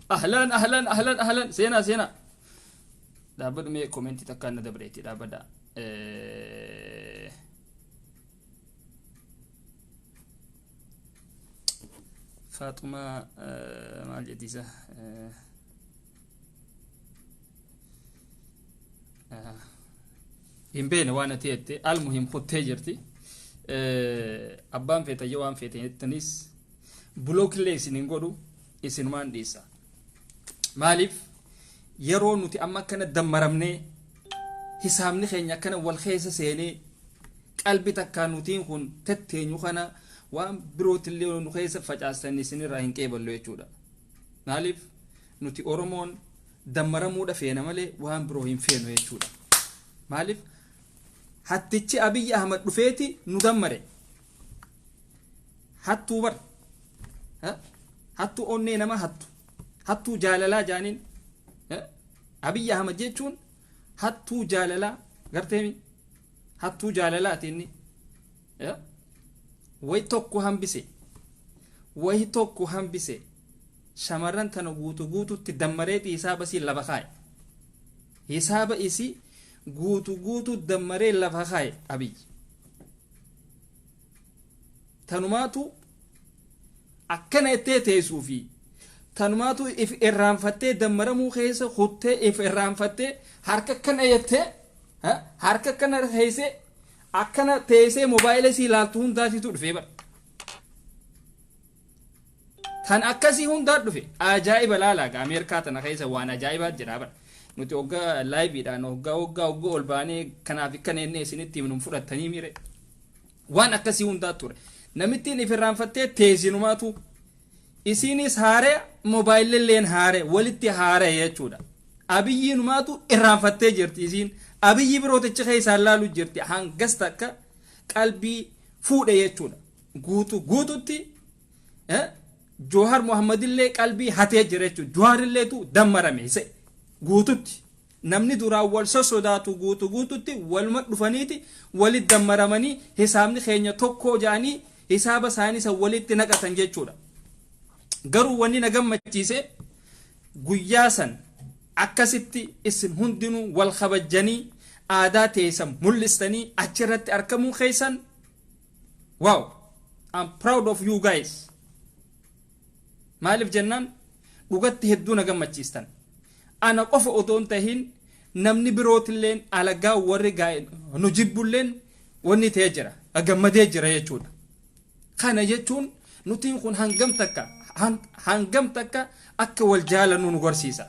Ahlan, ahlan, ahlan, ahlan. Seenaa, seenaa. Dhaabbadhu mee, comment takkaan na dabreetti dhaabbadha. Faaxumaa maal jedhisa? Hin beene waan ati jette. Almuhim, kuttee jirti. Abbaan feeta yoo waan feete jettanis block illee isin hin godhu, isinumaan dhiisa. Maaliif yeroo nuti amma akkana dammaramnee, hisaabni keenya akkana wal keessa seenee, qalbi takkaa nutiin kun tetteenyu kana waan birootillee nu keessa facaastan isinirraa hin qeeballu jechuudha. Maaliif nuti Oromoon dammaramuudha feena malee waan biroo hin feenu jechuudha. Maaliif hattichi Abiyyi Ahmad dhufeeti nu dammare. Hattuu bar, hattuu onnee nama hattu, hattuu jaalalaa jaaniin. Abiyyi Ahmad jechuun hattuu jaalalaa garteemi, hattuu jaalalaati inni. Wayi tokko hambise, wayi tokko hambise, shamarran tana guutu guututti dammareeti hisaaba isii lafa kaa'e. Hisaaba isii guutu guutu dammaree lafa kaa'e Abiyyi. Tanumaatu akkana ittee teessuu fi tanumaatu if irraanfattee dammaramuu keessa kuttee, if irraanfattee harka akkana jettee, harka akkana keessee akkana teessee mobaayila isii ilaaltu hundaatitu dhufee bara. Tan akkasii hundaa dhufe. Ajaa'iba! Laalaa gaa, Ameerikaa tana keessa waan ajaa'ibaa jira bara. Nuti hoggaa liveiidhaan hoggaa hoggaa hoggaa ol baanee kanaaf akkana inni isinitti himnu fudhattanii mire. Waan akkasii hundaa ture. Namittiin if irraanfattee teessinumaatu isiinis haaree, moobaayililleen haaree, walitti haaree jechuudha. Abiyyiinumaatu irraanfattee jirti isiin. Abiyyi birootichi keessaan laalu jirti, hangas takka qalbii fuudhe jechuudha. Guutu guututti Joohar Muhammadillee qalbii hatee jira jechuudha. Jooharilleetu dammarame isa guututti. Namni duraan wal sossodaatu guutu guututti waluma dhufaniiti walitti dammaramanii, hisaabni keenya tokko jedhanii hisaaba isaanii san walitti naqatan jechuudha. Garuu wanni na gammachiise, guyyaa san akkasitti isin hundinuu wal kabajjanii, aadaa teessan mul'istanii achirratti argamuu keessan, wow, I'm proud of you guys. Maaliif jennaan, dhugatti hedduu na gammachiistan. Ana qofa otoo hin tahin namni birootilleen, alagaa warri nu jibbulleen wanni ta'ee jira, gammadee jira jechuudha. Kana jechuun nutiin kun hangam takka akka wal jaalannu nu garsiisa.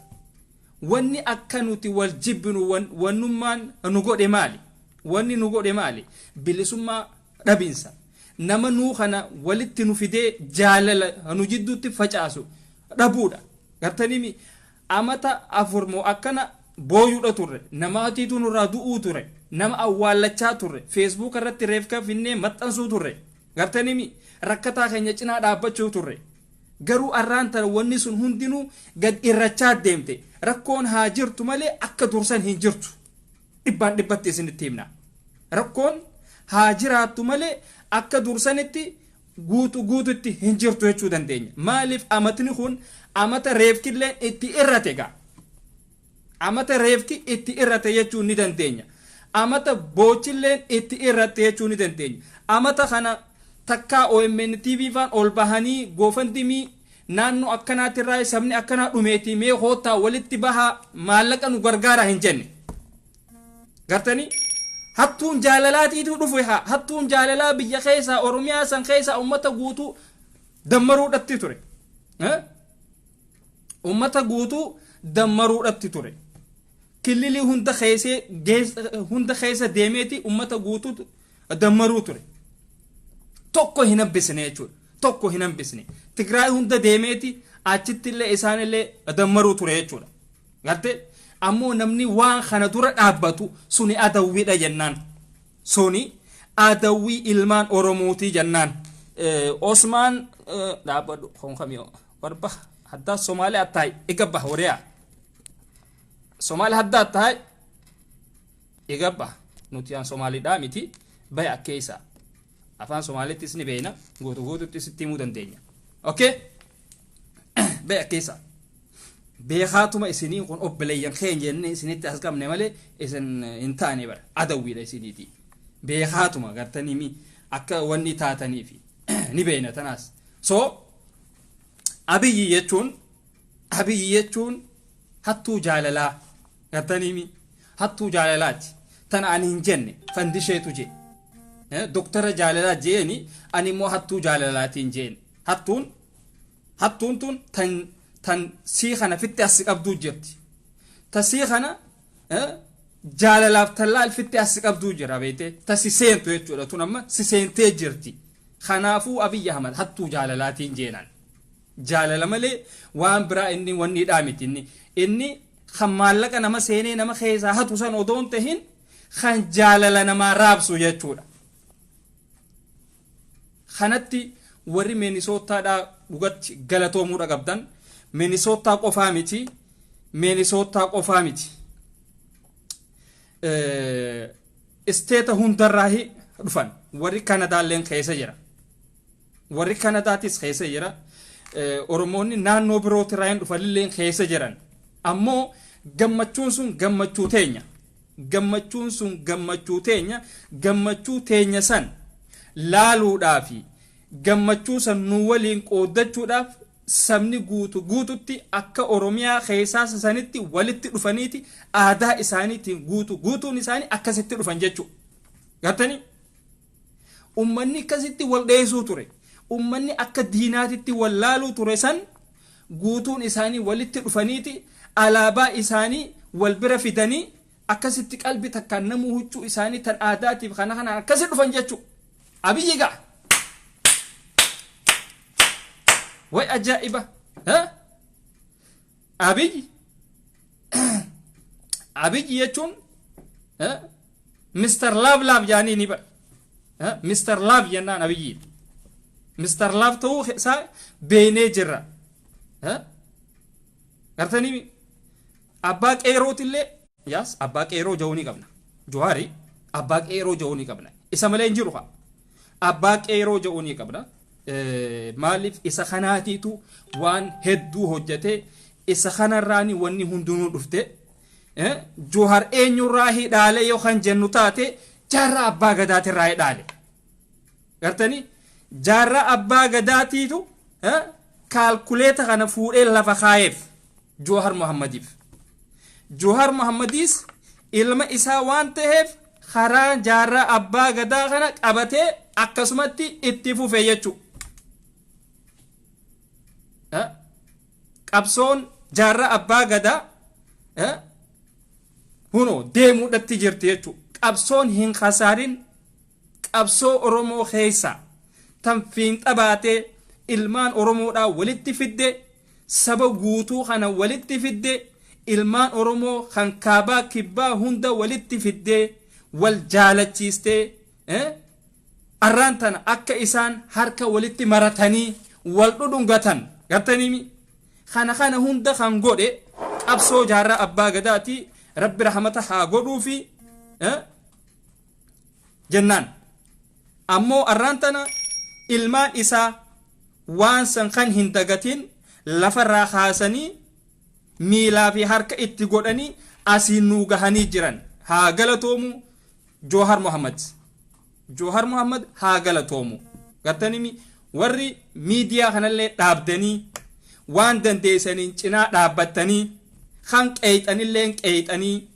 Wanni akka nuti wal jibbinu wannummaan nu godhe maali? Wanni nu godhe maali? Bilisummaa dhabinsa. Nama nuu kana walitti nu fidee jaalala nu jidduutti facaasu dhabuudha. Gartanii, amata 4 moo akkana booyuudha turre, namaatiitu nurraa du'uu ture, nama awwaallachaa turre, Facebook irratti reefka finnee maxxansuu turre. Gartanii, rakkataa keenya cinaa dhaabbachuu turre. Garuu arraan tana wanni sun hundinuu gad irrachaa deemte. Rakkoon haa jirtu malee akka dursan hin jirtu. Dhibbaan dhibbatti isinitti himna, rakkoon haa jiraattu malee akka dursanitti guutu guututti hin jirtu jechuu dandeenya. Maaliif amatni kun amata reefkilleen itti irrate gaa, amata reefki itti irrate jechuu ni dandeenya, amata boochilleen itti irratte jechuu ni dandeenya. Amata kana takkaa OMN TV faan ol bahanii GoFundMe naannoo akkanaatirraa sabni akkanaa dhumeetii mee koottaa walitti bahaa, maallaqa nu gargaaraa hin jenne. Gartanii, hattuun jaalalaatiitu dhufe haa, hattuun jaalalaa biyya keessaa, Oromiyaa san keessaa ummata guutuu dammaruudhatti ture. Ummata guutuu dammaruudhatti ture. Kililii hunda keessee hunda keessa deemeeti ummata guutuu dammaruu ture. Tokko hin hambisne jechuudha. Tokko hin hambisne. Tigraay hunda deemeeti achitti illee isaanillee dammaruu ture jechuudha. Garte, ammoo namni waan kana dura dhaabbatu suni adawwiidha jennaan. Suni adawwii ilmaan Oromootii jennaan. Osmaan dhaabbadhu konkamiyoo warba haddaa Somaalee attaay igabba wariyaa. Somaalee haddaa attaay igabba, nuti aan Somaaliidhaa miti, bahe akkeessa. Afaan Somaaleettis ni beekna, guutuu guututti sitti himuu dandeenya. Okay? Bahe akkeessa. Beekaatuma isinii kun obboleeyyan keenya jennee isinitti as qabne malee isin hin taane bara adawwiidha isiniiti. Beekaatuma gartanii akka wanni taataniifi ni beekna tanaas. So Abiyyi jechuun hattuu jaalalaa, gartaniimi, hattuu jaalalaati. Tana ani hin jenne, fandisheetu je. Doktara jaalalaa jeeni, ani immoo hattuu jaalalaatiin jeen. Hattuun tun tan sii kana fitti as qabduu jirti. Ta sii kana jaalalaaf tallaal fitti as qabduu jira, beekte, ta si seentu jechuudha. Tun amma si seentee jirti. Kanaafuu Abiyyi Ahmad hattuu jaalalaatiin jeenan. Jaalala malee waan biraa inni wanni dhaa miti. Inni kan maallaqa nama seenee nama keessaa hatu san odoo hin tahin, kan jaalala namaa raabsu jechuudha. Kanatti warri Minisootaadhaa dhugatti galatoomuudha qabdan. Minisootaa qofaa miti. Minisootaa qofaa miti. Isteeta hundarraa dhufan. Warri Kanadaalleen keessa jira. Warri Kanadaatis keessa jira. Oromoonni naannoo birootirraa hin dhufanillee keessa jiran. Ammoo gammachuun sun gammachuu teenya. Gammachuun sun gammachuu teenya. Gammachuu teenya san laaluudhaafi gammachuu san nu waliin qooddachuudhaaf sabni guutu guututti akka Oromiyaa keessaa sanitti walitti dhufaniiti aadaa isaaniitiin guutu guutuun isaanii akkasitti dhufan jechuudha. Gartanii? Ummanni akkasitti wal dheessuu ture. Ummanni akka diinaatitti wal laaluu ture san guutuun isaanii walitti dhufaniiti alaabaa isaanii wal bira fidanii akkasitti qalbii takkaan namuu huccuu isaanii tan aadaatiif kana kanaan akkasi dhufan jechuudha. Abiyyi ga'a. Way ajaa'iba! Abiyyi jechuun Mr. Love Love jaanii ni bara. Mr. Love jennaan Abiyyi. Mr. Love ta'uu isaa beenee jirra. Gartanii, abbaa qeerootillee yaas abbaa qeeroo ja'uu ni qabna. Jawaari abbaa qeeroo ja'uu ni qabna. Isa malee hin jiru haa. Abbaa qeeroo ja'uu ni qabna. Maaliif, isa kanaatiitu waan hedduu hojjete, isa kanarraani wanni hundinuu dhufte. Johar eenyurraa hidhaale yoo kan jennu taate, Jaarraa Abbaa Gadaatirraa hidhaale. Gartanii, Jaarraa Abbaa Gadaatiitu kaalkuleeta kana fuudhee lafa kaayeef Johar Muhammadiif. Johar Muhammadiis ilma isaa waan ta'eef karaa Jaarraa Abbaa Gadaa kana qabatee akkasumatti itti fufe jechuudha. Qabsoon Jaarraa Abbaa Gadaa hunoo deemuudhatti jirti jechuudha. Qabsoon hin khasaarin, qabsoo Oromoo keessa tan fiinxa baatee ilmaan Oromoodhaa walitti fidde, saba guutuu kana walitti fidde, ilmaan Oromoo kan kaabaa kibbaa hunda walitti fiddee wal jaalachiistee, arraan tana akka isaan harka walitti maratanii wal dhudhungatan, gartanii, kana kana hunda kan godhe qabsoo Jaarraa Abbaa Gadaati. Rabbi rahmata haa godhuufi jennaan. Ammoo arraan tana ilmaan isaa waan san kan hin dagatin lafarraa kaasanii miilaa fi harka itti godhanii asiin nuu gahanii jiran. Haa galatoomu Joohar Muhammad. Joohar Muhammad haa galatoomu. Gartanimi, warri miidiyaa kanallee dhaabdanii waan dandeessaniin cinaa dhaabbattanii, kan qeeyxanillee qeeyxanii,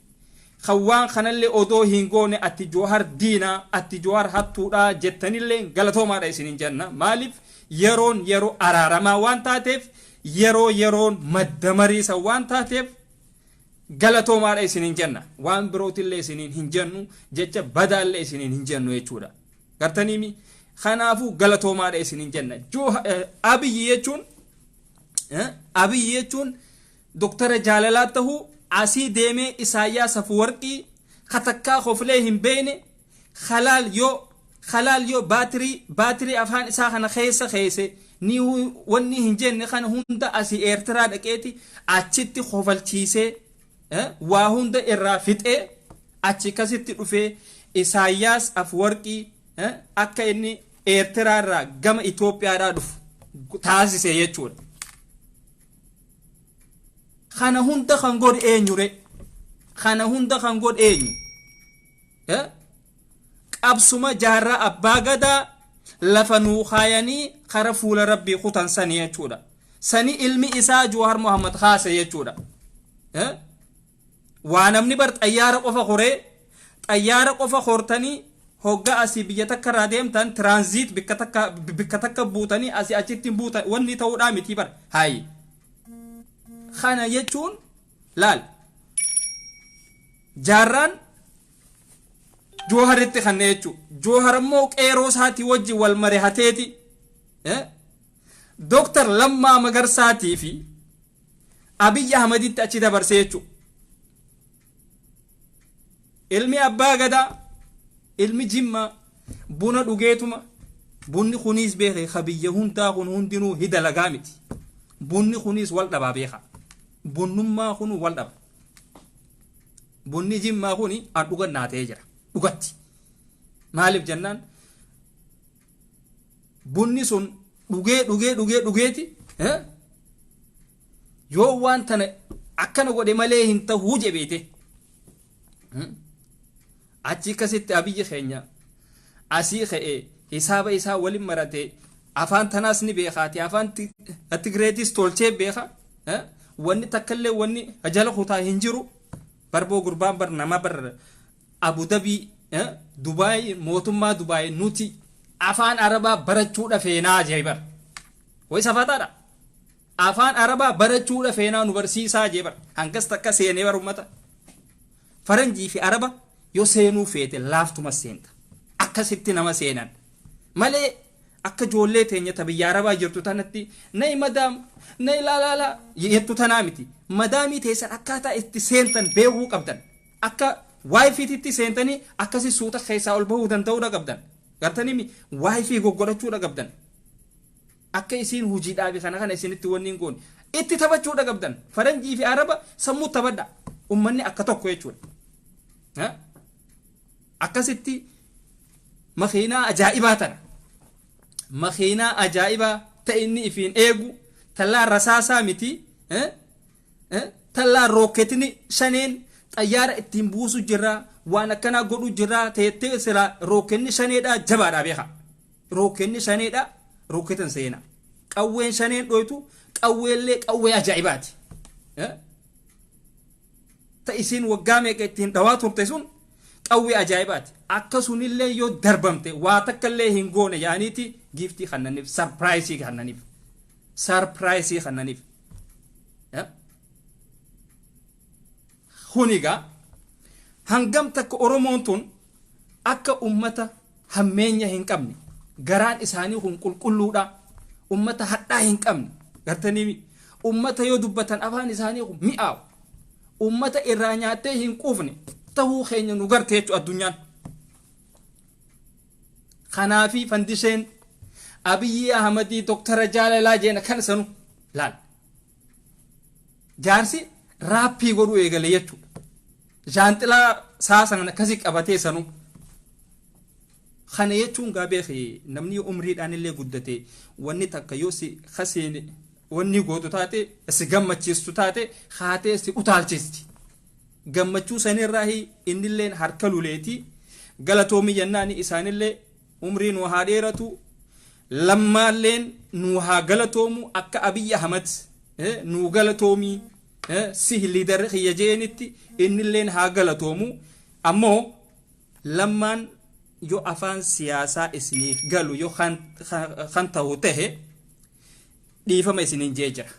kan waan kanallee odoo hin goone ati Joohar diinaa, ati Joohar hattuudhaa jettanillee galatoomaadha isiniin jenna. Maaliif, yeroon yeroo araaramaa waan taateef, yeroo yeroon madda mariisa waan taateef galatoomaadha isiniin jenna. Waan birootillee isiniin hin jennu, jecha badaallee isiniin hin jennu jechuudha. Gartaniimi, kanaafuu galatoomaadha isiniin jenna. Abiyyi jechuun doktara jaalalaa tahuu asii deemee Isaayyaas Afuwarqii katakkaa koflee hin beekne, halaal yoo baatirii afaan isaa kana keessa keesse ni wanni hin jenne kana hunda asii Eertiraa dhaqeeti achitti kofalchiisee, waa hunda irraa fixee, achi kasitti dhufee Isaayyaas Afuwarqii akka inni Eertiraa irraa gama Itoophiyaadhaa dhufu taasise jechuudha. Kana hunda kan godhe eenyure? Kana hunda kan godhe eenyu? Qabsuma Jaarraa Abbaa Gadaa lafa nuu kaayanii kara fuula Rabbii kutan sanii jechuudha. Sani ilmi isaa Jawar Muhammad kaase jechuudha. Waa namni bar xayyaara qofa koree, xayyaara qofa kortanii hogga asii biyya takka irraa deemtan transit bikka takka buutanii asii achitti buutan wanni ta'uudhaa miti bar. Hayi, kana jechuun laal, Jaarraan Jooharitti kanne jechuu. Joohar immoo qeeroo isaatii wajji wal marihateeti Dooktar Lammaa Magarsaatii fi Abiyyi Ahmaditti achi dabarsee jechuu. Ilmi Abbaa Gadaa, ilmi Jimmaa, buna dhugeetuma. Bunni kunis beeke ka biyya hundaa kun hundinuu hidalagaa miti. Bunni kunis wal dhabaa beeka. Bunnummaa kun wal dhaba. Bunni Jimmaa kun an dhugannaa ta'ee jira dhugatti. Maaliif jennaan, bunni sun dhugee dhugee dhugee dhugeeti yoo waan tana akkana godhe malee hin tahuu jebeete. Achi akkasitti Abiyyi keenya asii ka'e, hisaaba isaa waliin marate, afaan tanaas ni beekaati, afaan Tigreetis tolchee beeka. Wanni takkallee wanni jala kutaa hin jiru. Barboo gurbaan bar nama bar Abu Dabii, Dubaay, mootummaa Dubaay nuti afaan Arabaa barachuudha feenaa jee bar. Wayi safataadha. Afaan Arabaa barachuudha feenaa, nu barsiisaa jee bar. Hangas takka seenee bar. Ummata faranjii fi Araba yoo seenuu feete laaftuma seenta. Akkasitti nama seenan malee akka ijoollee teenya ta biyya Arabaa jirtu tanatti "Nay madaam, nay laalaalaa" jettu tanaa miti. Madaamii teessan akkaataa itti seentan beekuu qabdan. Akka wifiititti seentanii akkasi suuta keessaa ol bahuu danda'uudha qabdan. Gartanii wifi goggodhachuudha qabdan. Akka isiin hojii dhaabi kana kana isinitti wanni hin goone itti taphachuudha qabdan. Faranjii fi Araba sammuu taphadha. Ummanni akka tokko jechuudha. Akkasitti makiinaa ajaa'ibaa tana, makiinaa ajaa'ibaa ta'e inni ifiin eegu, tallaa rasaasaa miti, tallaa rookketni shaneen xayyaara ittiin buusu jira, waan akkanaa godhu jira. Teettee sila rookenni shaneedha jabaadha beeka. Rookenni shaneedha rooketan seena. Qawween shaneen dhoytu qawweellee qawwee ajaa'ibaati. Ta isiin waggaa meeqa ittiin dhawaa turte sun qawwee ajaa'ibaati. Akkasunillee yoo darbamte waa takka illee hin goone yaaniiti giiftii kannaniif, surprise kannaniif, surprise kannaniif. Kunigaa hangam takka Oromoon tun akka ummata hammeenya hin qabne, garaan isaanii kun qulqulluudha, ummata hadhaa hin qabne gartanii, ummata yoo dubbatan afaan isaanii kun mi'aawu, ummata irraa nyaattee hin quufne tahuu keenya nu garte jechuu addunyaan. Kanaafi fandisheen Abiyyi Ahmadii Doktara jaalalaa jeena kan sanu laal, jaarsi raappii godhuu eegale jechuudha. Jaanxilaa saasan akkasii qabatee sanu. Kana jechuun gaa beeki, namni umriidhaan illee guddate wanni takka yoo si kasiin wanni gootu taate, si gammachiistu taate, haatee si utaalchisti. Gammachuu sanirraa innilleen harka luleeti. Galatoomii jennaan isaanillee umrii nu haa dheeratu. Lammaalleen nu haa galatoomu. Akka Abiyyi Ahmad nu galatoomii si leader kiyya jeenitti innilleen haa galatoomu. Ammoo Lammaan yoo afaan siyaasaa isiniif galu yoo kan ta'u tahe, dhiifama isiniin jee jira.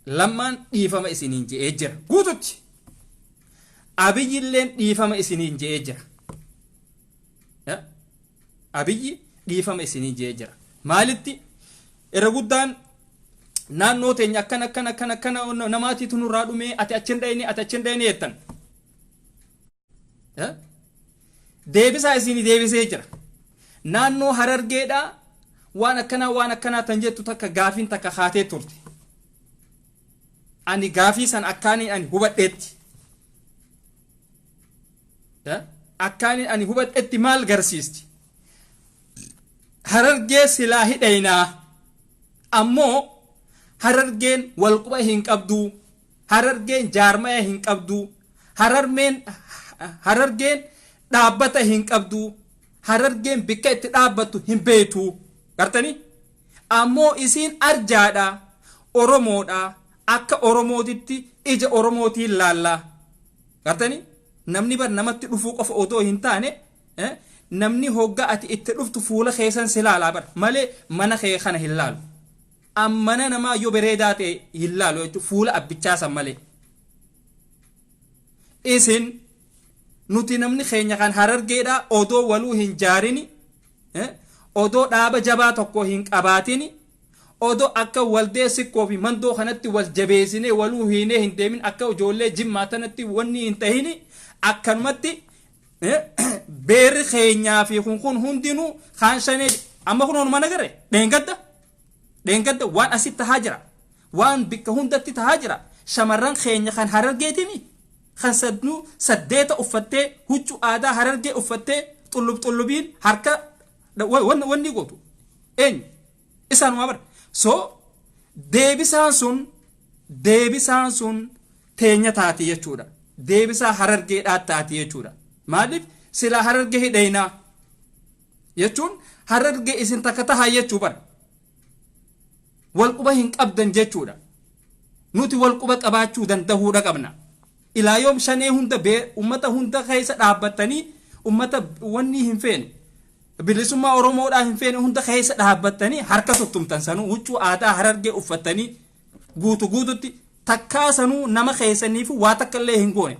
Lammaan dhiifama isiniin je'ee jira guututti. Abiyyilleen dhiifama isiniin je'ee jira. Abiyyi dhiifama isiniin je'ee jira. Maalitti irra guddaan naannoo teenya akkana akkana akkana akkana namaatiitu nurraa dhumee, ati achin dhayini, ati achin dhayini jettan. Deebisaa isinii deebisee jira. Naannoo Harargeedhaa waan akkanaa waan akkanaa tan jettu takka gaafiin takka kaatee turte. Ani gaafii san akkaaniin ani hubadheetti. Akkaaniin ani hubadhetti maal garsiisti? Harargee silaa hidhaynaa, ammoo Harargeen walquba hin qabduu. Harargeen jaarmaya hin qabdu. Hararmeen Harargeen dhaabbata hin qabdu. Harargeen bikka itti dhaabbattu hin beektu. Gartanii? Ammoo isiin arjaadha. Oromoodha. Akka Oromootitti ija Oromootiin laallaa. Gartanii? Namni bar namatti dhufuu qofa otoo hin taane, namni hogga ati itti dhuftu fuula keessan si laalaa bar malee mana kee kana hin laalu. Ammana namaa yoo bareedaa ta'e hin laalu jechuudha, fuula abbichaa san malee. Isin nuti namni keenya kan Harargeedha odoo waluu hin jaarini, odoo dhaaba jabaa tokko hin qabaatini, odoo akka waldee Sikkoo fi Mandoo kanatti wal jabeessinee waluu hiinee hin deemin, akka ijoollee Jimmaa tanatti wanni hin tahini, akkanumatti beerri keenyaa fi kun hundinuu kaan shanee. Amma kun onuma nagarre dheengadda waan asitti tahaa jira, waan bikka hundatti tahaa jira. Shamarran keenya kan Harargeetimi kan sadnuu saddeeta uffattee, huccuu aadaa Harargee uffattee, xullub xullubiin harka wanni gootu eenyu? Isaanuma bara. So deebisaan sun teenya taati jechuudha, deebisaa Harargeedhaa taati jechuudha. Maaliif silaa Harargee hidheynaa jechuun Harargee isin takka tahaa jechuu bara walquba hin qabdan jechuudha. Nuti walquba qabaachuu dandahuudha qabna. Ilaa yoom shanee hunda ummata hunda keessa dhaabbattanii, ummata wanni hin feene, bilisummaa Oromoodhaa hin feene hunda keessa dhaabbattanii harka tuttumtan? Sanuu huccuu aadaa Harargee uffattanii guutu guututti takkaa sanuu nama keessaniif waa takka illee hin goone.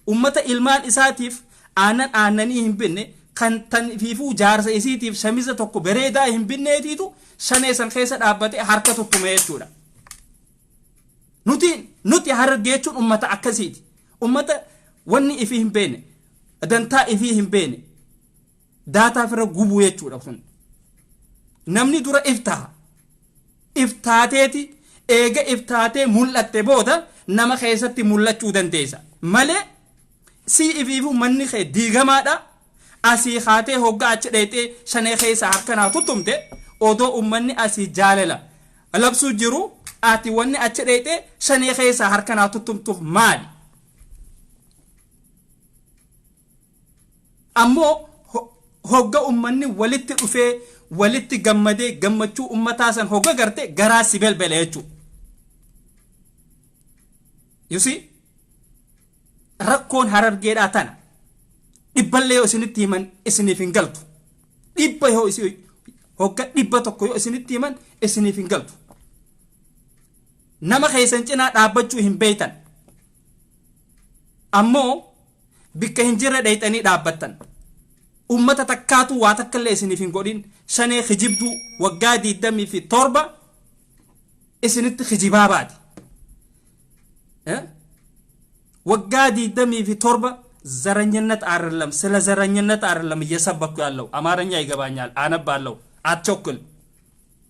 Ummata ilmaan isaatiif aannan aannanii hin binne, kan tan fiifuu jaarsa isiitiif shamiza tokko bareedaa hin binneetiitu shanee san keessa dhaabbatee harka tuttume jechuudha. Nuti Harargee jechuun ummata akkasiiti. Ummata wanni ifii hin beene, dantaa ifii hin beene, daataa fira gubuu jechuudha kun. Namni dura iftaha. Iftaateeti eega iftaatee mul'atte booda nama keessatti mul'achuu dandeessa. Malee si ifiifuu manni kee diigamaadha. Asii kaatee hoggaa achi dheexee shanee keessa harka naa tuttumte, odoo ummanni asii jaalala labsuu jiru, ati wanni achi dheexee shanee keessa harka naa tuttumtuuf maali? Ammoo hogga ummanni walitti dhufee walitti gammadee, gammachuu ummataa san hogga garte, garaa si belbele jechuudha. You see? Rakkoon Harargeedhaa tana. Dhibballee yoo isinitti himan isiniif hin galtu. Dhibba yoo isin hogga 100 yoo isinitti himan isiniif hin galtu. Nama keessan cinaa dhaabbachuu hin beeytan. Ammoo bikka hin jirre dheeyxanii dhaabbattan. Ummata takkaatu waa takka illee isiniif hin godhin, shanee kijibduu waggaa 27 isinitti kijibaa baati. Waggaa 27 ዘረኝነት አይደለም፣ ስለ ዘረኝነት አይደለም እየሰበኩ ያለው። አማርኛ ይገባኛል፣ አነባለሁ። አትቸኩል።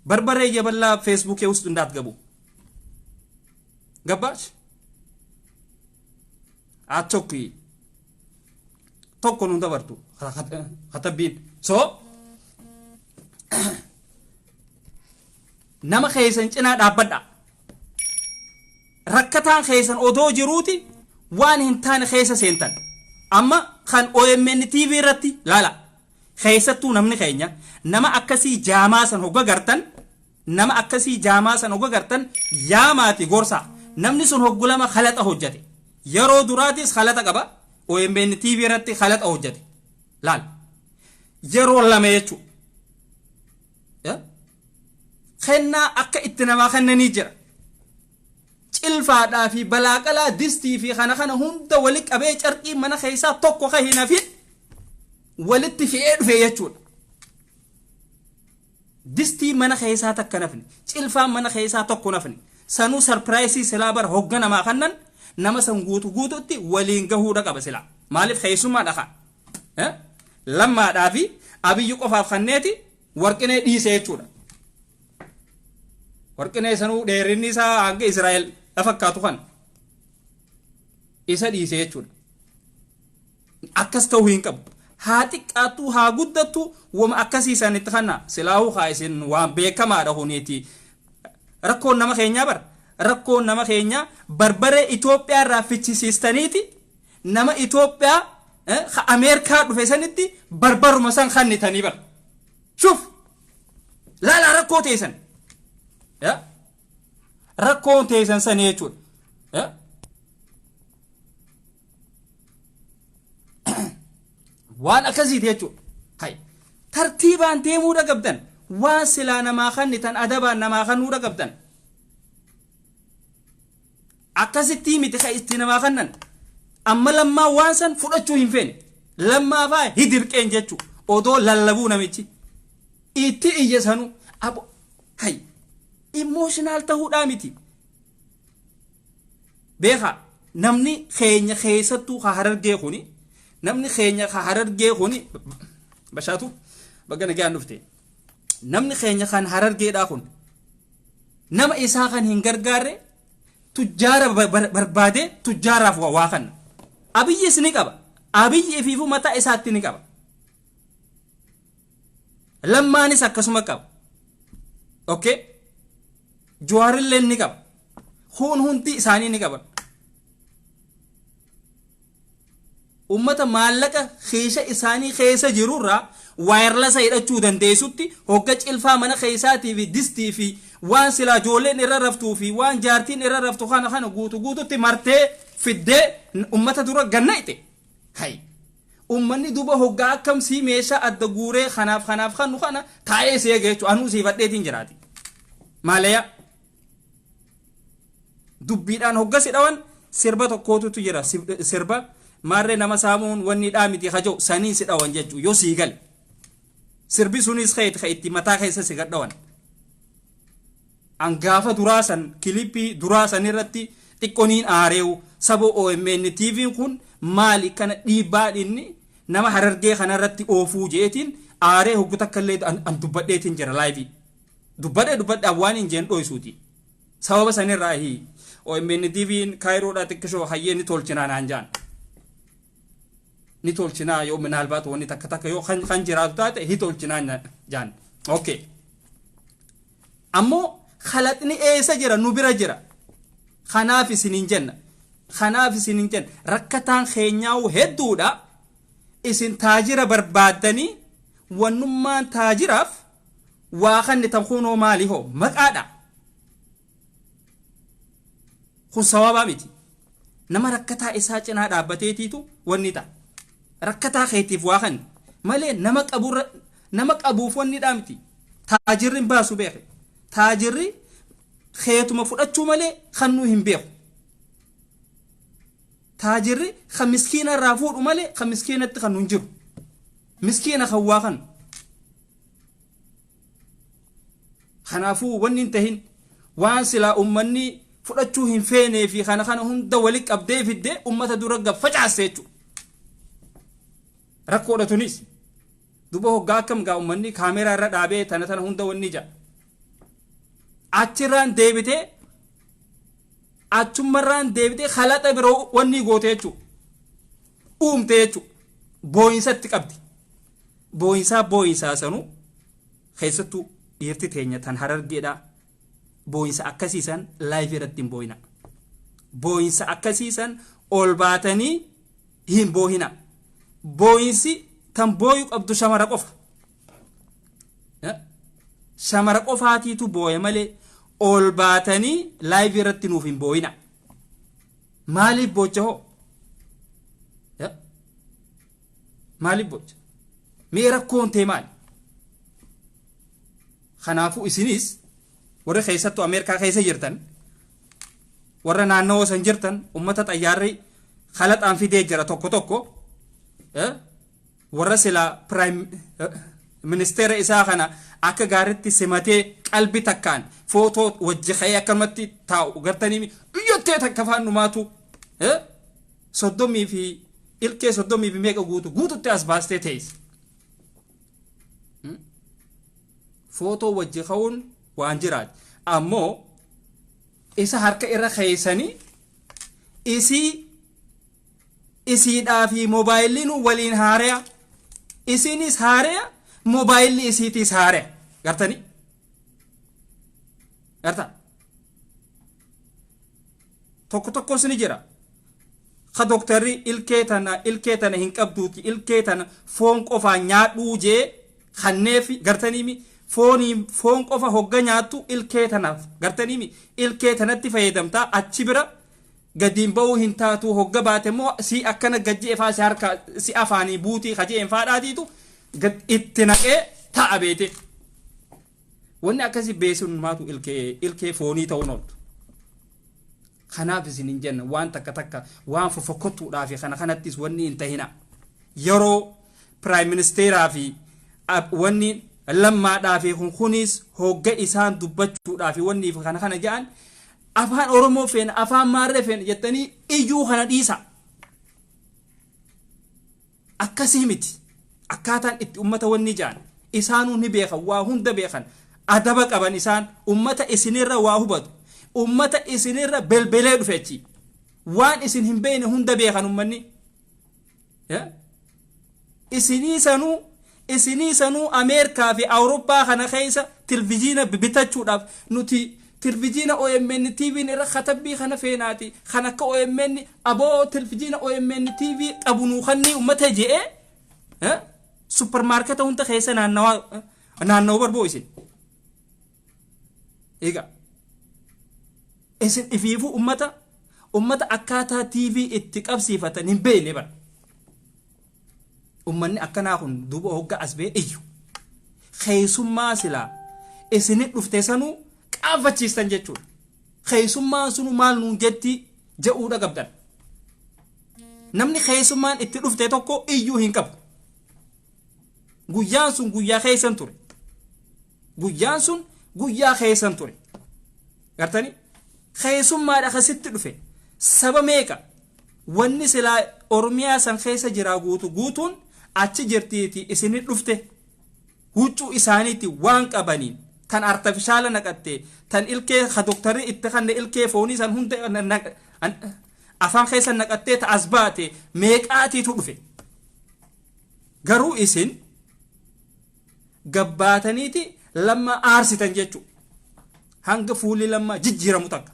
በርበሬ እየበላ ፌስቡኬ ውስጥ እንዳትገቡ። ገባች? አትቸኩይ። Tokko nun dabartu katabbiin. So nama keessan cinaa dhaabbadha. Rakkataan keessan odoo jiruuti waan hin taane keessa seentan. Amma kan OMN TV irratti laala. Keessattuu namni keenya nama akkasii jaamaa san hogga gartan, nama akkasii jaamaa san hogga gartan, yaamaati gorsa. Namni sun hoggu lama kalaxa hojjate. Yeroo duraatis kalaxa qaba. OMN TV irratti kalaxa hojjate. Laal. Yeroo lama jechuudha. Kennaa akka itti namaa kennanii jira. Cilfaadhaa fi balaaqalaa, distii fi kana kana hunda wali qabee, carqii mana keessaa tokko ka hin hafin walitti fe'ee dhufe jechuudha. Distii mana keessaa takka nafne, cilfaan mana keessaa tokko nafne, sanuu surprise silaa bara hogga namaa kannan nama san guutu guututti waliin gahuudha qaba silaa. Maaliif keessummaa dhaqa? Lammaadhaa fi Abiyyi qofaaf kanneeti Warqinee dhiise jechuudha. Warqinee sanuu dheerinni isaa hanga Israa'el fakkaatu kan isa dhiise jechuudha. Akkas ta'uu hin qabu. Haa xiqqaattu haa guddattu, wama akkasii sanitti kana silaahuu haa isin waan beekamaadha kuniiti. Rakkoon nama keenyaa bara Rakkoon nama keenya barbaree Itoophiyaa irraa fichisiistaniiti nama Itoophiyaa Ameerikaa dhufe sanitti barbaruma san kannitanii bara. Shuf laala rakkoo teessan. Rakkoon teessan sanii jechuudha. Waan akkasiiti jechuudha. Hay tartiibaan deemuudha qabdan waan silaa namaa kannitan adabaan namaa kannuudha qabdan. Akkasitti miti kan itti namaa kannan amma lammaa waan san fudhachuu hin feene lammaa faa hidirqeen jechuudha odoo lallabuu namichi itti iyya sanuu abo hay emotional ta'uudhaa miti. Beekaa namni keenya keessattuu ka harargee kuni namni keenya ka harargee kuni bashaatu bagga nagaan dhufte namni keenya kan harargeedhaa kun nama isaa kan hin gargaarre tujjaara barbaade tujjaaraaf waa kanna. Abiyyis ni qaba. Abiyyi ifiifuu mataa isaatti ni qaba. Lammaanis akkasuma qaba. Okay? Jawaarillee ni qaba. Kun hundi isaanii ni qaban. Ummata maallaqa keesha isaanii keessa jirurraa waayirlasa hidhachuu dandeessutti hogga cilfaa mana keessaatii fi distii fi waan silaa ijoolleen irra raftuu fi waan jaartiin irra raftu kana kana guutu guututti martee fiddee ummata dura ganna'ite. Hay ummanni duba hoggaa akkamsii meeshaa adda guuree kanaaf kanaaf kanu kana taa'ee si eega jechuudha. Anuu siifadheetiin jiraati. Maalayaa dubbiidhaan hogga si dhawan sirba tokkootu jira sirba maarree nama saamuun wanni dhaa miti haja'u saniin si dhawan jechuudha yoo sii gale. Sirbi sunis keeti ka itti mataa keessa si gadhawan. An gaafa duraa san kilipii duraa san irratti xiqqooniin aareewu saba OMN TV'n kun maali kana dhiibbaa inni nama harargee kanarratti oofuu jeetiin aaree hoggu takka illee an dubbadheetiin jira laayivii. Dubbadhee waan hin jeen dhoysuuti. Sababa sanirraa hii OMN TV'n Kaayiroodhaa xiqqishoo hayyee ni tolchinaa naan jaan. Ni tolchinaa yoo minaalbaat wanni takka takka yoo kan jiraatu taate hi tolchinaa jaan. Okay. Ammoo khalaqni eessa jira nu bira jira. Kanaaf isiniin jenna. Kanaaf isiniin jenna. Rakkataan keenyaa'u hedduudha. Isin taajira barbaaddanii wannummaan taajiraaf waa kanni tan kunoo maali hoo maqaadha. Kun sababaa miti. Nama rakkataa isaa cinaa dhaabbateetiitu wanni ta'a. Rakkataa keetiif waa kanni malee nama qaburra nama qabuuf wanni dhaa miti. Taajirri hin baasu beeke. Taajirri keetuma fudhachuu malee kannuu hin beeku. Taajirri kan miskiina irraa fuudhu malee kan miskiinatti kan hin jiru. Miskiina kan waa kanu. Kanaafuu wanni hin tahin waan silaa ummanni fudhachuu hin feenee fi kana kana hunda wali qabdee fiddee ummata dura gad facaase jechuudha. Rakkoodha tunis. Duba hoggaa akkam gaa ummanni kaameraa irra dhaabee tana tana hunda wanni ja'a. Achirraan deebitee achumarraan deebitee khalaxa biroo wanni goote jechuudha. Uumte jechuudha. Boo'insatti qabdi. Boo'insaa boo'insaa sanuu keessattuu dhiirti teenya tan harargeedhaa boo'insa akkasiisan laayivii irratti hin boo'ina. Boo'insa akkasiisan ol baatanii hin boo'ina. Boo'insi tan boo'uu qabdu shamara qofa. Shamara qofaatiitu booya malee ol baatanii laayivii irratti nuuf hin boo'ina. Maaliif boocha hoo? Maaliif boocha? Mee rakkoon tee maali? Kanaafuu isinis warra keessattuu Ameerikaa keessa jirtan warra naannawoo san jirtan ummata xayyaarri kalaxaan fidee jira tokko tokko warra silaa piraayim ministeera isaa kana akka gaaritti simatee qalbi takkaan footoo wajji ka'ee akkanumatti taa'u gartanii iyyattee takka faan dhumaatu 30 fi ilkee 30 fi meeqa guutu guututti as baastee teessi. Footoo wajji ka'uun waan jiraati. Ammoo isa harka irra keessanii isii isiidhaa fi moobaayiliin waliin haare'a. Isiinis haare'a, moobaayilli isiitiis haare'a. Gartanii? Gartaa? Tokko tokkos ni jira. Ka doktarri ilkee tana hin qabduuti, ilkee tana foon qofaa nyaadhuu jee kanneef, gartaniimi, foonii foon qofa hogga nyaattu ilkee tanaaf, gartaniimi, ilkee tanatti fayyadamtaa, achi bira gadiin ba'uu hin taatu. Hogga baate immoo si akkana gajjee faa si harka si afaanii buutii kajeen faadhaatiitu itti naqee ta'a beete. Wanni akkasii beesumaatu ilkee foonii ta'uun ooltu. Kanaaf isin hin jenna, waan takka takka waan fofokkottuudhaa fi kana kanattis wanni hin tahina. Yeroo prime ministeeraa fi wanni Lammaadhaa fi kunis hogga isaan dubbachuudhaa fi wanni kana kana jedhan, afaan Oromoo feena, afaan maarree feena jettanii iyyuu kana dhiisa. Akkasii miti. Akkaataan itti ummata wanni jedhan isaanuu ni beekan, waa hunda beekan, adaba qaban. Isaan ummata isinirra waa hubatu, ummata isinirra belbelee dhufe achi, waan isin hin beekne hunda beekan. Ummanni isinii sanuu Ameerikaa fi Awurooppaa kana keessa televizyiina bitachuudhaaf, nuti televizyiina OMN TV'n irra katabbii kana feenaati, kan akka OMN aboo televizyiina OMN TV qabu nuu kannii ummata je'ee supermarket hunda keessa naannawaa naannawuu barboo isin. Egaa isin ifiifuu ummata akkaataa TV itti qabsiifatan hin beekne bara. Ummanni akkanaa kun duuba hogga as ba'e iyyu. Keessummaa silaa isinit dhufte sanuu qaanfachiistan jechuudha. Keessummaan sunu maal nuun jetti je'uudha qabdan. Namni keessummaan itti dhufte tokko iyyuu hin qabu. Guyyaan sun guyyaa keessan ture. Guyyaan sun guyyaa keessan ture. Gartanii, keessummaadha kasitti dhufe. Saba meeqa wanni silaa Oromiyaa san keessa jiraa guutu guutuun achi jirtiiti isinit dhufte. Huccuu isaaniitti waan qabaniin tan artificial naqatte, tan ilkee ka doktarri itti kanne, ilkee foonii san hunda afaan keessa naqattee ta as baate meeqaatiitu dhufe. Garuu isin gabbaataniiti Lamma aarsitan jechuudha. Hanga fuulli Lammaa jijjiiramu takka.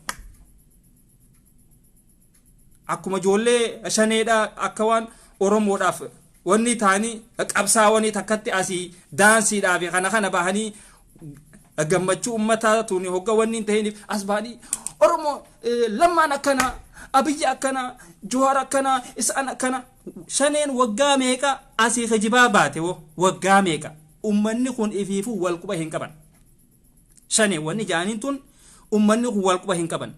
Akkuma ijoollee shaneedha, akka waan Oromoodhaaf wanni ta'anii qabsaawanii takkatti asii daansiidhaa fi kana kana bahanii gammachuu uummataa tuni hogga wanni hin ta'iniif as bahanii Oromoo Lammaan akkana, Abiyyi akkana, Johaar akkana, isaan akkana. Shaneen waggaa meeqa asii kijibaa baate? Woo, waggaa meeqa ummanni kun ifiifuu wal quba hin qaban. Shanee wanni jaaniin tun ummanni kun wal quba hin qaban.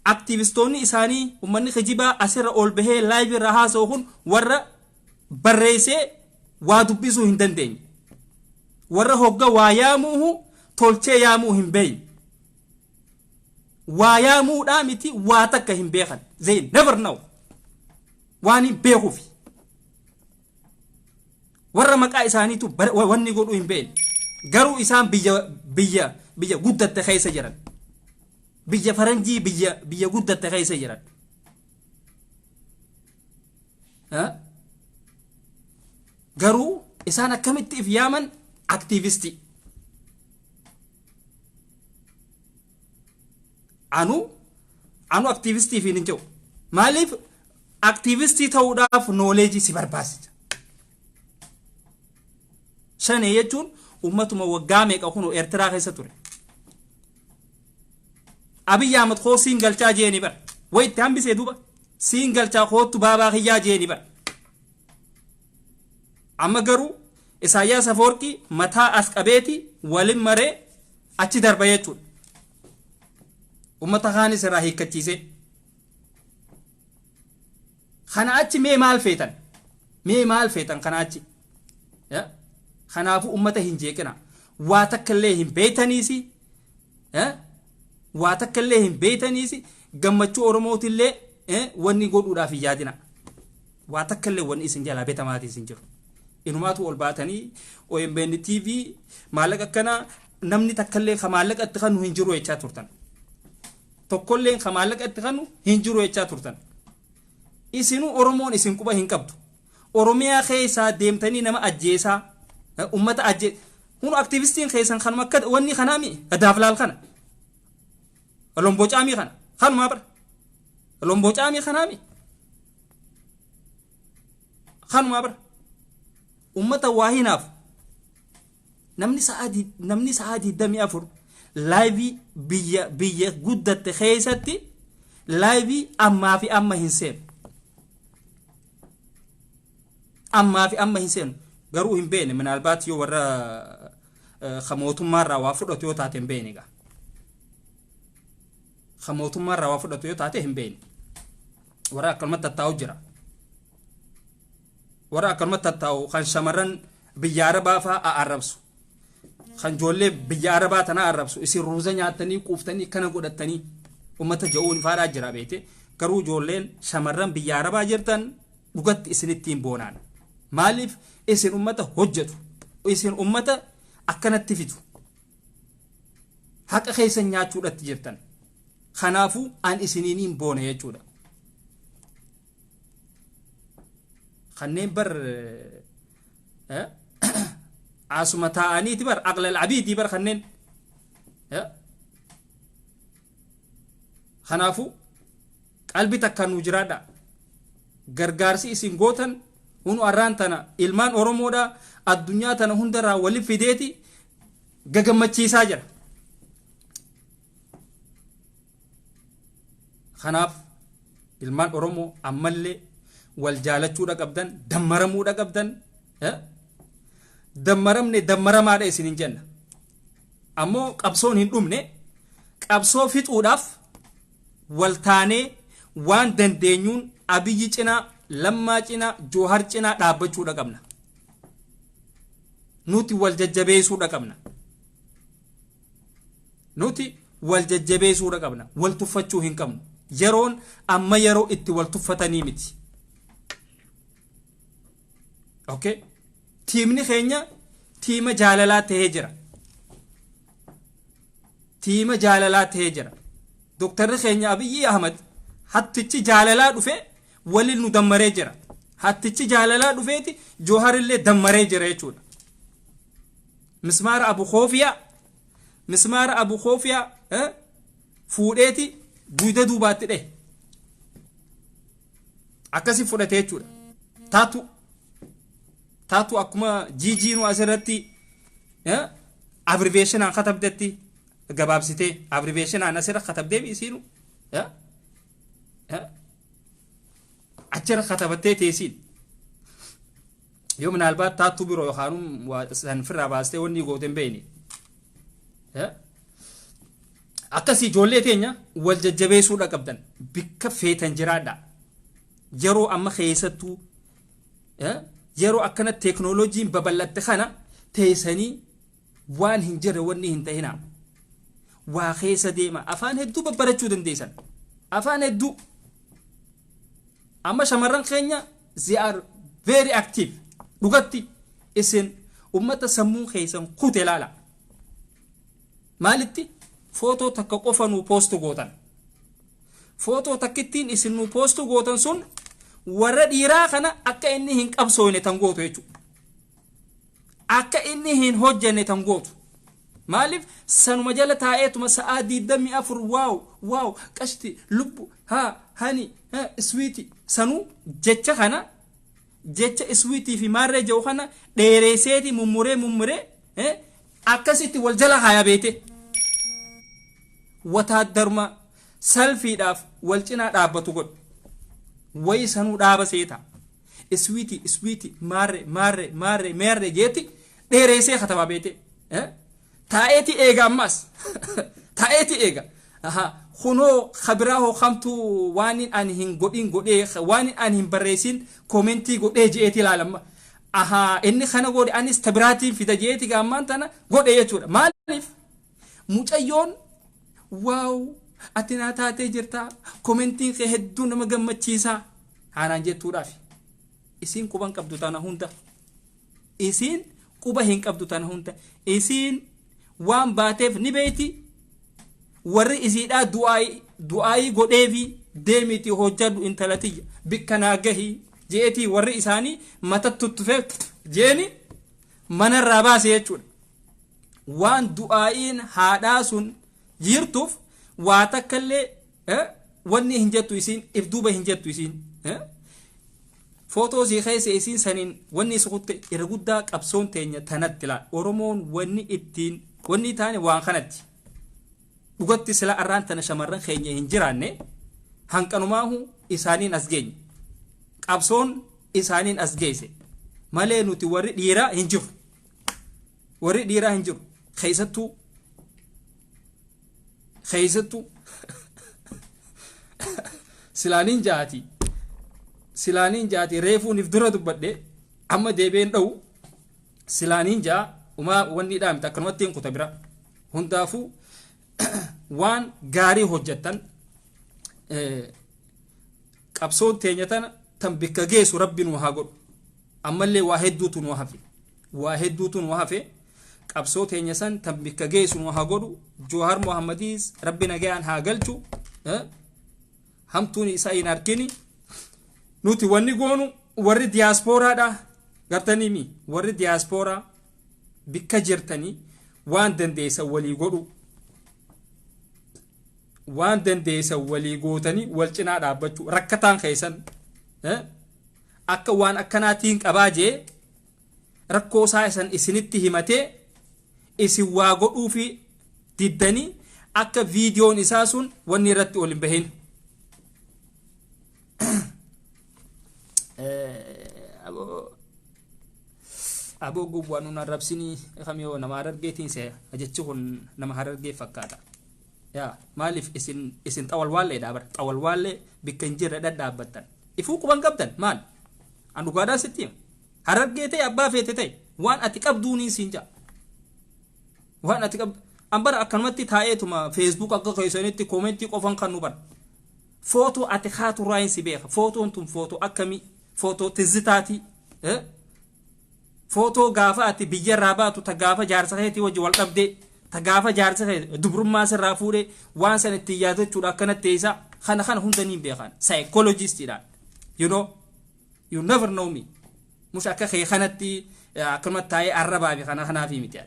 Aktiivistoonni isaanii, ummanni kijibaa asirra ol bahee live irra haasa'u kun, warra barreessee waa dubbisuu hin dandeenye, warra hogga waa yaamuuhu tolchee yaamuu hin beeyne, waa yaamuudhaa miti, waa takka hin beekan. They never know. Waan hin beekuufi warra maqaa isaaniitu wanni godhuu hin beekne. Garuu isaan biyya guddatte keessa jiran, biyya faranjii, biyya guddatte keessa jiran. Garuu isaan akkamitti if yaaman? Aktiivistii. Anu aktiivistii fi hin jedhu. Maaliif? Aktiivistii ta'uudhaaf knowledge si barbaachisa. Shanee jechuun ummatuma waggaa meeqa kun Eertiraa keessa ture. Abiyyi Ahmad koo siin galchaa jeeni bara. Way itti hambisee duuba siin galchaa, koottu baabaa kiyyaa jeeni bara. Amma garuu Isaayyaas Afoorqii mataa as qabeeti walin maree achi darba jechuudha. Ummata kaanis irraa hiikkachiisee. Kana achi mee maal feetan? Mee maal feetan kana achi? Kanaafuu ummata hin jeeqina. Waa takka illee hin beeytaniisi. Waa takka illee hin beeytaniisi, gammachuu Oromootillee wanni godhuudhaaf hin yaadina. Waa takka illee wanni isin jalaa beekamaatii isin jiru. Inumaatu ol baatanii OMN TV maallaqa akkanaa, namni takka illee ka maallaqa itti kanu hin jiru jechaa turtan. Tokkollee ka maallaqa itti kanu hin jiru jechaa turtan. Isinuu Oromoon isin quba hin qabdu. Oromiyaa keessaa deemtanii nama ajjeesaa, ummata ajjee. Kun aktiivistiin keessan kanuma akka wanni kanaa mi daaflaal kana. Lombocaamii kana kanumaa bara. Lombocaamii kanaami kanumaa bara ummata waa hinaaf. Namni sa'aa 24 live biyya guddatte keessatti live ammaa fi amma hin seenu, ammaa fi amma hin seenu. Garuu hin beene, minaalbaat yoo warra ka mootummaarraa waa fudhatu yoo taate hin beene. Egaa ka mootummaarraa waa fudhatu yoo taate hin beene. Warra akkanumatti tattaa'u jira, warra akkanumatti tattaa'u, kan shamarran biyya Arabaa fa'aa arrabsu, kan ijoollee biyya Arabaa tanaa arrabsu. Isin ruuza nyaattanii quuftanii kana godhattanii ummata ja'uun faadhaa jira beete. Garuu ijoolleen shamarran biyya Arabaa jirtan, dhugatti isinittiin boonaan. Maaliif? Isin ummata hojjetu, isin ummata akkanatti fidu, haqa keessan nyaachuudhatti jirtan. Kanaafuu an isiniiniin boona jechuudha. Kanneen bar asuma taa'aniiti bar aqlal abiidii bar kanneen. Kanaafuu qalbi takka nu jiraadha. Gargaarsi isin gootan hunu arraan tana ilmaan Oromoodha addunyaa tana hundarraa waliif fideeti gagammachiisaa jira. Kanaaf ilmaan Oromoo ammallee wal jaalachuudha qabdan, dammaramuudha qabdan. Dammaramne dammaramaadha isin hin jenna. Ammoo qabsoon hin dhumne. Qabsoo fixuudhaaf wal taanee waan dandeenyuun Abiyyi cinaa, Lammaa cinaa, Joohar cinaa dhaabbachuudha qabna. Nuti wal jajjabeessuudha qabna. Nuti wal jajjabeessuudha qabna. Wal tuffachuu hin qabnu. Yeroon amma yeroo itti wal tuffatanii miti. Okay, tiimni keenya tiima jaalalaa tahee jira, tiima jaalalaa tahee jira. Doktarri keenya Abiyyi Ahmad hattichi jaalalaa dhufe waliin nu dammaree jira. Hattichi jaalalaa dhufeeti Jooharillee dammaree jira jechuudha. Mismaara Abu Koofiyaa, mismaara Abu Koofiyaa fuudheeti duyda duubaatti dhahe, akkasi fudhate jechuudha. Taatu akkuma jiijiinuu asirratti abbreviationaan katabdetti gabaabsitee abbreviationaan asirra katabdee isiinu achirra katabattee teessiin yoo minaalbaat taattuu biroo yookaan san firraa baastee wanni goote hin beekne. Akkasii ijoollee teenya wal jajjabeessuudha qabdan. Bikka feetan jiraadha. Yeroo amma keessattuu yeroo akkana teeknooloojiin babal'atte kana teessanii waan hin jirre wanni hin ta'inaa. Waa keessa deema, afaan hedduu babbarachuu dandeessan. Afaan hedduu. Amma shamarran keenya, they are very active. Dhugatti isin ummata sammuun keessan kute laala. Maalitti footoo takka qofa nuu post gootan? Footoo takkittiin isin nuu post gootan sun warra dhiiraa kana akka inni hin qabsoone tan gootu jechuudha. Akka inni hin hojjenne tan gootu. Maaliif? Sanuma jala taa'eetuma sa'aa 24 "Wow, wow, qashti, lubbu, haa, honey, sweetie." Sanuu jecha kana, jecha sweetie fi maarree jedhu kana dheereesseeti mummuree mummuree akkasitti wal jala haaya beete. Wataaddaruma salfiidhaaf wal cinaa dhaabbatu godhu. Wayi sanuu dhaaba seeta. Sweetie, sweetie, maarree, maarree, maarree, meerree jeeti dheereessee katabaa beete. Taa'eeti eega, ammas taa'eeti eega. Kunoo kabiraa hoo kamtu waan ani hin godhin godhee, waan ani hin barreessin comment godhee je'eeti ilaalamma. Ahaa, inni kana godhe, anis tabiraatiin fida je'eeti gaammaan tana godhe jechuudha. Maaliif? Mucayyoon "Wow, ati naa taatee jirta, commentiin kee hedduu nama gammachiisaa" haanaan jettuudhaaf. Isiin quban qabdu tana hunda. Isiin quba hin qabdu tana hunda. Isiin waan baateef ni beeyti. Warri isiidhaa du'aayii godheefi, "Deemiti hojjadhu, intala tiyya, bikka naa gahi" je'etii warri isaanii mata tuttufee jeeni manarraa baase jechuudha. Waan du'aayiin haadhaa sun jirtuuf waa takkallee Wanni hin jettu isiin, if duuba hin jettu isiin. Footoo sii keessa isiin saniin wanni isa kutte irra guddaa. Qabsoon teenya tanatti laa Oromoon wanni ittiin wanni taane waan kanatti dhugatti sila arraan tana shamarran keenya hin jiraanne. Hanqanumaahu isaaniin as geenye, qabsoon isaaniin as geesse malee nuti warri dhiiraa hin jiru, warri dhiiraa hin jiru. Keessattuu silaaniin jaati reefuun if dura dubbadhe, amma deebi'een dha'u. Silaaniin jaa umaa wanni dhaamte akkanumatti hin kuta bira. Hundaafuu waan gaarii hojjettan. Qabsoon teenya tana tan bikka geessu Rabbi nu haa godhu. Ammallee waa hedduutu nu hafe, waa hedduutu nu hafe. Qabsoo teenya san tan bikka geessu nu haa godhu. Joohar Muhammadiis Rabbi nagayaan haa galchu, hamtuun isaa hin harkini. Nuti wanni goonu, warri diyaaspooraadha gartaniimi, warri diyaaspooraa bikka jirtanii waan dandeessan walii godhu, waan dandeessan walii gootanii wal cinaa dhaabbachuu. Rakkataan keessan akka waan akkanaatiin qabaa jee rakkoo isaa isan isinitti himatee isin waa godhuu fi diddanii akka viidiyoon isaa sun wanni irratti ol hin bahin. Aboo gowwaa nun arrabsinii kamiyoo nama Harargeetiin se'a. Jechi kun nama Harargee fakkaata. Yaa maaliif isin xawalwaalleedha bara xawalwaallee bikka hin jirre dhadhaabbattan ifuu quban qabdan maal? An dhugaadhaan sitti hima. Harargee ta'e, abbaa feete ta'e, waan ati qabduuniin siin ja'a. Waan ati qabdu an bara akkanumatti taa'eetuma Facebook akka keessanitti comment qofan kan nu bara footoo ati kaaturraa hin si beeka. Footoon tun footoo akkamii? Footoo tizitaatii, footoo gaafa ati biyyarraa baatu, ta gaafa jaarsa keetii wajji wal dhabdee, ta gaafa jaarsa kee dubrummaa sirraa fuudhee waan san ittiin yaadachuudha akkanatti teessa. Kana hunda niin beekan saayikolojistiidhaan. You know, you never know me. Mush akka kee kanatti akkanumatti taa'ee arrabaa fi kana kanaafi miti.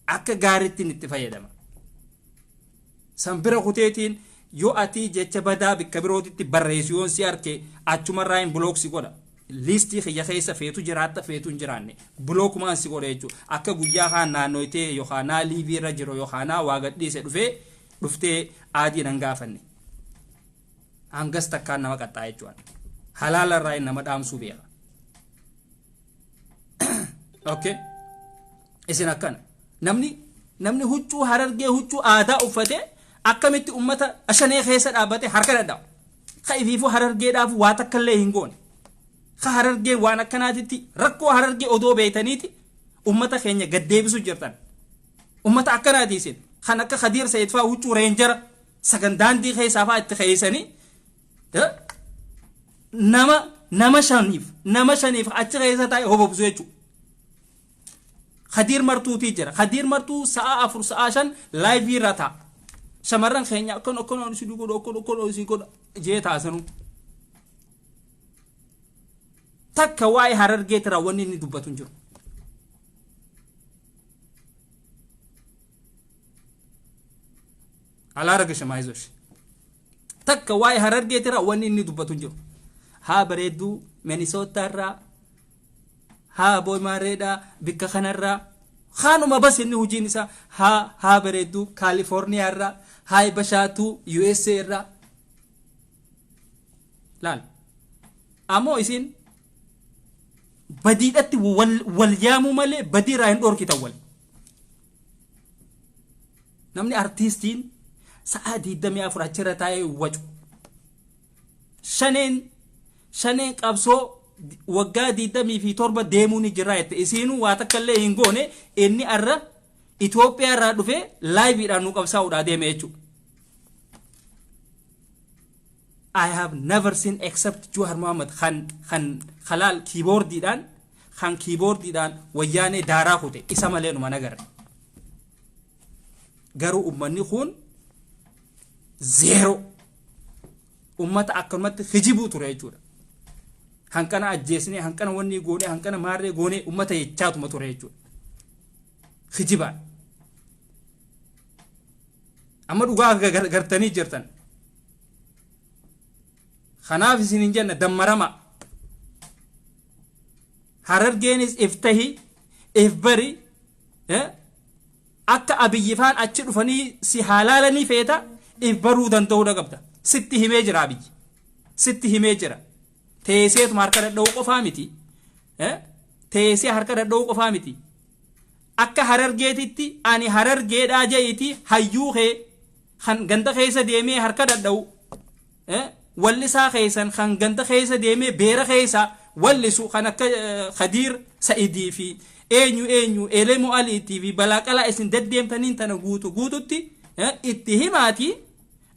Akka gaariittiin itti fayyadama. San bira kuteetiin yoo ati jecha badaa bikka birootitti barreessu yoon si arke, achumarraa hin block si godha. List kiyya keessa feetu jiraatta, feetu hin jiraanne, blockumaan si godha jechuudha. Akka guyyaa kaan naannoytee yookaan naa live irra jiru yookaan naa waa gadhiise dhufee dhuftee aadii nan gaafanne. Hangas takkaan nama qaxxaa jechuudha. Halaala irraa nama dhaamsuu beeka. Okay. Isin akkana. Namni huccuu Harargee, huccuu aadaa uffatee akkamitti ummata Shanee keessa dhaabbate harka dhadhaa'u? Ka ifiifuu Harargeedhaaf waa takka illee hin goone. Ka Harargee waan akkanaatitti rakkoo Harargee odoo beeytaniiti ummata keenya gaddeebisu jirtan. Ummata akkanaati isin. Kan akka Khadiir Sayid fa'aa huccuu reenjara sagandaandii keessaa fa'aa itti keeysanii nama shaniif achi keessa taa'e hobobsu jechuudha. Khadiir Martuutii jira. Khadiir Martuu sa'a 4, sa'a 5 live irra taa'a. Shamarran keenya akkan akkan isin godha, akkan akkan isin godha jee taasanu. Takka waa'ee Harargeetirraa wanni inni dubbatu hin jiru. Alaara gashama. Takka waa'ee Harargeetirraa wanni inni dubbatu hin jiru. Haa bareedduu Minisootaarraa, haa boymaareedhaa bikka kanarraa kaanuma bas inni hojiin isaa haa bareedduu Kaalifoorniyaarraa, haa bashaatuu USA irraa. Laal, ammoo isin badiidhatti wal yaamuu malee badii irraa hin dhorkitan wal. Namni artiistiin sa'a 24 achirra taa'ee wacu. Shaneen qabsoo waggaa 27 deemuu ni jira jette. Isiinuu waa takka illee hin goone. Inni arra Itoophiyaa irraa dhufee liveiidhaan nu qabsaa'uudhaa deeme jechuudha. I have never seen except Jawar Mohammed kan kalaal keyboardiidhaan, kan keyboardiidhaan wayyaanee daaraa kute isa malee numa nagarre. Garuu uummanni kun zero, ummata akkanumatti kijibuu ture jechuudha. Hanqana ajjeesnee, hanqana wanni goonee, hanqana maarree goonee ummata jechaatuma ture jechuudha. Kijibaan. Amma dhugaa gartanii jirtan. Kanaaf isin hin jenna, dammarama. Harargeenis iftahi if bari. Akka Abiyyi faan achi dhufanii si haalaalanii feeta, if baruu danda'uudha qabda. Sitti himee jira Abiyyi, sitti himee jira. Teesseetuma harka dhadha'uu qofaa miti, teessee harka dhadha'uu qofaa miti. Akka Harargeetitti ani Harargeedhaa je'iti hayyuu kee kan ganda keessa deemee harka dhadha'u, wallisaa keessan kan ganda keessa deemee beera keessa wallisu, kan akka Khadiir Sa'idii fi eenyu eenyu Elemo Aliitii fi balaaqalaa isin deddeemtaniin tana guutu guututti itti himaati,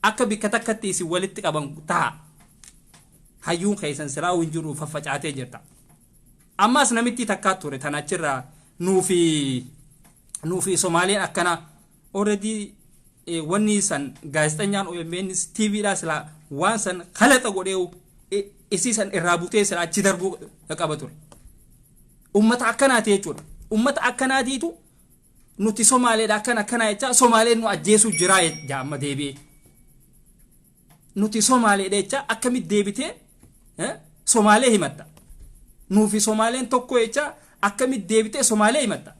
akka bikka takkatti isin walitti qaban ta'a. Hayyuun keessan silaa hin jiru, faffacaatee jirta. Ammas namitti takkaa ture tan achirraa nuufi Somaaleen akkana already wanni san gaazexanyaan OMN TVdhaa silaa waan san kalaxa godhee isii san irraa butee silaa achi darbuu qaba ture. Ummata akkanaati jechuudha. Ummata akkanaatiitu nuti Somaaleedha akkana akkanaa jecha Somaaleen nu ajjeesuu jiraa amma deebi'ee. Nuti Somaaleedha jecha akkamitti deebitee Somaalee himatta? Nuufi Somaaleen tokko jecha akkamitti deebitee Somaalee himatta?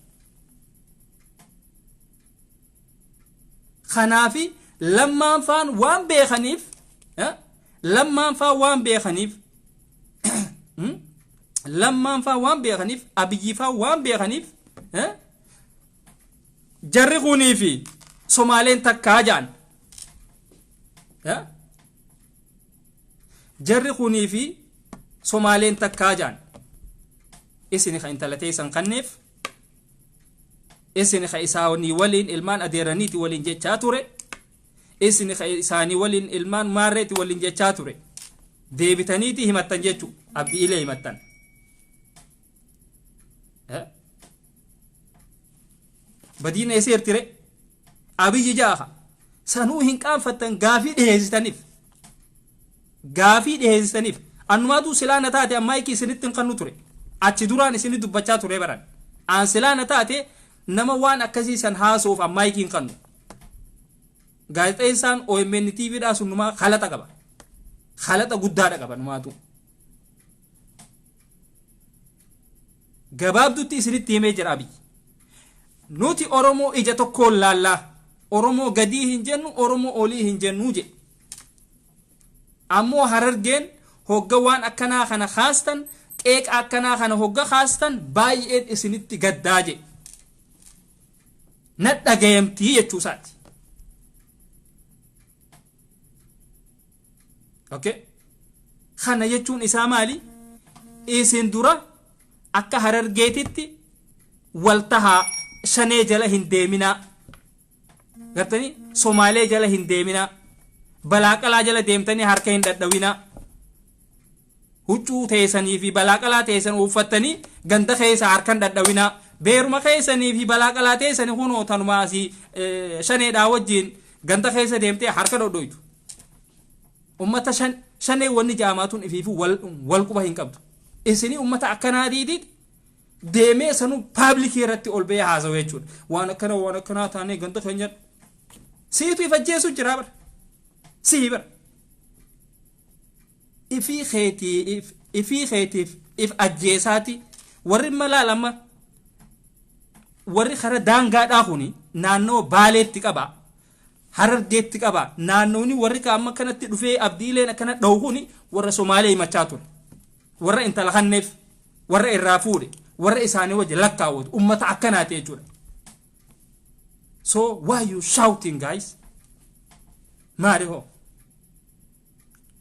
Kanaafi lammaan faan waan beekaniif, lammaan faan waan beekaniif, lammaan faan waan beekaniif, Abiyyi faan waan beekaniif, jarri kunii fi Somaaleen takkaa ja'an. Jarri kunii fi Somaaleen takkaa ja'an. Isin ka intala teessan kanneef, isin ka isaanii waliin ilmaan adeeraniiti waliin jechaa ture, isin ka isaanii waliin ilmaan maarreeti waliin jechaa ture, deebitaniiti himattan jechu, Abdii Ilee himattan. Badiina eseertire Abiyyi jaaha sanuu hin qaanfattan. Gaafii dhiheessitaniif, gaafii dhiheessitaniif. Annumaatu silaa na taate ammaayikii isinitti hin kannu ture. Achi duraan isinit dubbachaa ture baran. Aan silaa na taate nama waan akkasii san haasa'uuf ammaayikii hin kannu. Gaazexeessaan OMN TV dhaa sun numaa kalaxa qaba, kalaxa guddaadha qaba. Numaatu gabaabdutti isinitti himee jira Abiyyi. Nuti Oromoo ija tokkoon laallaa, Oromoo gadii hin jennu, Oromoo olii hin jennuu jedhe. Ammoo Harargeen hogga waan akkanaa kana kaastan, qeeqa akkanaa kana hogga kaastan, baay'een isinitti gaddaa jedhe, na dhagayamtii jechuu isaati. Okay, kana jechuun isaa maali? Isin dura akka Harargeetitti wal tahaa, shanee jala hin deeminaa, gartanii Somaalee jala hin deeminaa, balaaqalaa jala deemtanii harka hin dhadhawinaa, huccuu teessanii fi balaaqalaa teessan uffattanii ganda keessa harka hin dhadhawinaa, beeruma keessanii fi balaaqalaa teessanii kunoo tanumaa asii shaneedhaa wajjiin ganda keessa deemtee harka dhodhoytu. Ummata shanee wanni jaamaatuun ifiifu wal quba hin qabdu. Isinii ummata akkanaatiitiit deemee sanuu public irratti ol ba'ee haasawu jechuudha. Waan akkana waan akkanaa taanee ganda keenya siitu if ajjeesu jira bara. Sii bara. Ifii keetii ifii keetiif if ajjeesaati. Warri malaal amma warri kara daangaadhaa kuni naannoo Baaleetti qaba. Harargeetti qaba. Naannooni warri amma kanatti dhufee Abdiileen akkana dha'u kuni warra Somaalee himachaa ture. Warra intala kanneef, warra irraa fuudhe, warra isaanii wajji lakkaawwatu ummata akkanaati jechuudha. So why you shouting, guys? Maali hoo?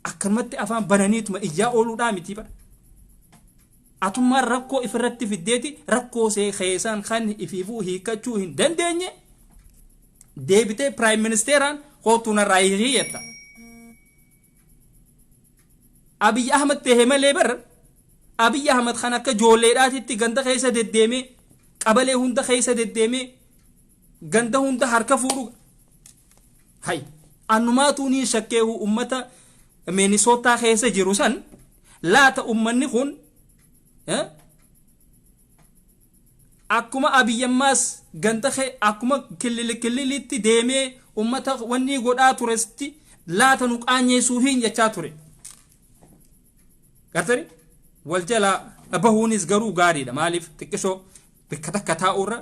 Akkanumatti afaan bananiituma iyyaa ooluudhaa miti bara. Atummaan rakkoo ifirratti fiddeeti, rakkoo see keessaan kan ifiifuu hiikkachuu hin dandeenye deebitee prime ministeraan kootuu narraa hiikii jetta. Abiy Ahmad ta'e malee bar, Abiy Ahmad kan akka ijoolleedhaatitti ganda keessa deddeemee, qabalee hunda keessa deddeemee, ganda hunda harka fuudhu. Hay, annumaatu ni shakkeehu ummata Minisootaa keessa jiru san laata ummanni kun akkuma Abiyyammaas ganda akkuma killili killilitti deemee ummata wanni godhaa turesti laata nu qaanyeessuu hin jechaa ture. Gartani wal jalaa bahuunis garuu gaariidha. Maaliif xiqqishoo bikka takka taa'urra,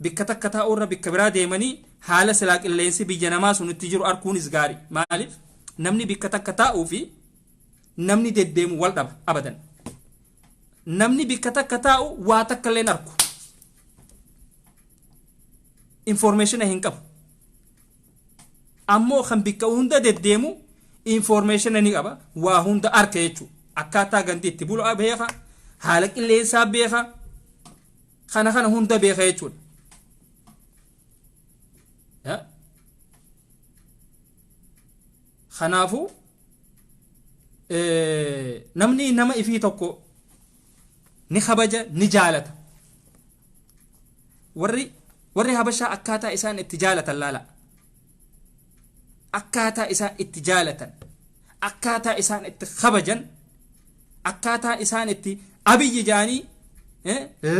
bikka takka taa'urra bikka biraa deemanii haala silaa qilleensi biyya namaa sun itti jiru arkuunis gaarii. Maaliif namni bikka takka taa'uu fi namni deddeemu wal dhaba abadan. Namni bikka takka taa'u waa takka illee arku, information hin qabu. Ammoo kan bikka hunda deddeemu information ni qaba, waa hunda arka jechuudha. Akkaataa gandi itti bulu beeka, haala qilleensaa beeka, kana kana hunda beeka jechuudha. Kanaafuu namni nama ifii tokko ni kabaja, ni jaalata. Warri Habashaa akkaataa isaan itti jaalatan laala. Akkaataa isaan itti jaalatan, akkaataa isaan itti kabajan, akkaataa isaan itti Abiyyi jaanii,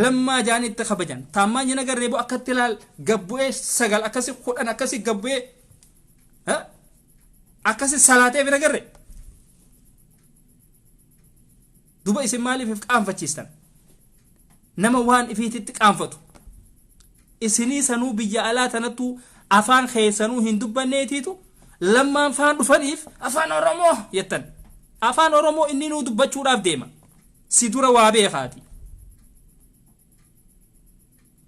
Lammaa jaanii itti kabajan. Taammaanyi nagarree bu'u akkatti ilaal gabbu'ee 9 akkasi 10 akkasi gabbu'ee akkasi salaatee bira garre. Duba isin maaliif if qaanfachiistan? Nama waan ifiititti qaanfatu. Isinii sanuu biyya alaa tanattuu afaan keessanuu hin dubbanneetiitu Lammaan faan dhufaniif afaan Oromoo jettan. Afaan Oromoo inni nuu dubbachuudhaaf deema. Si dura waa beekaati.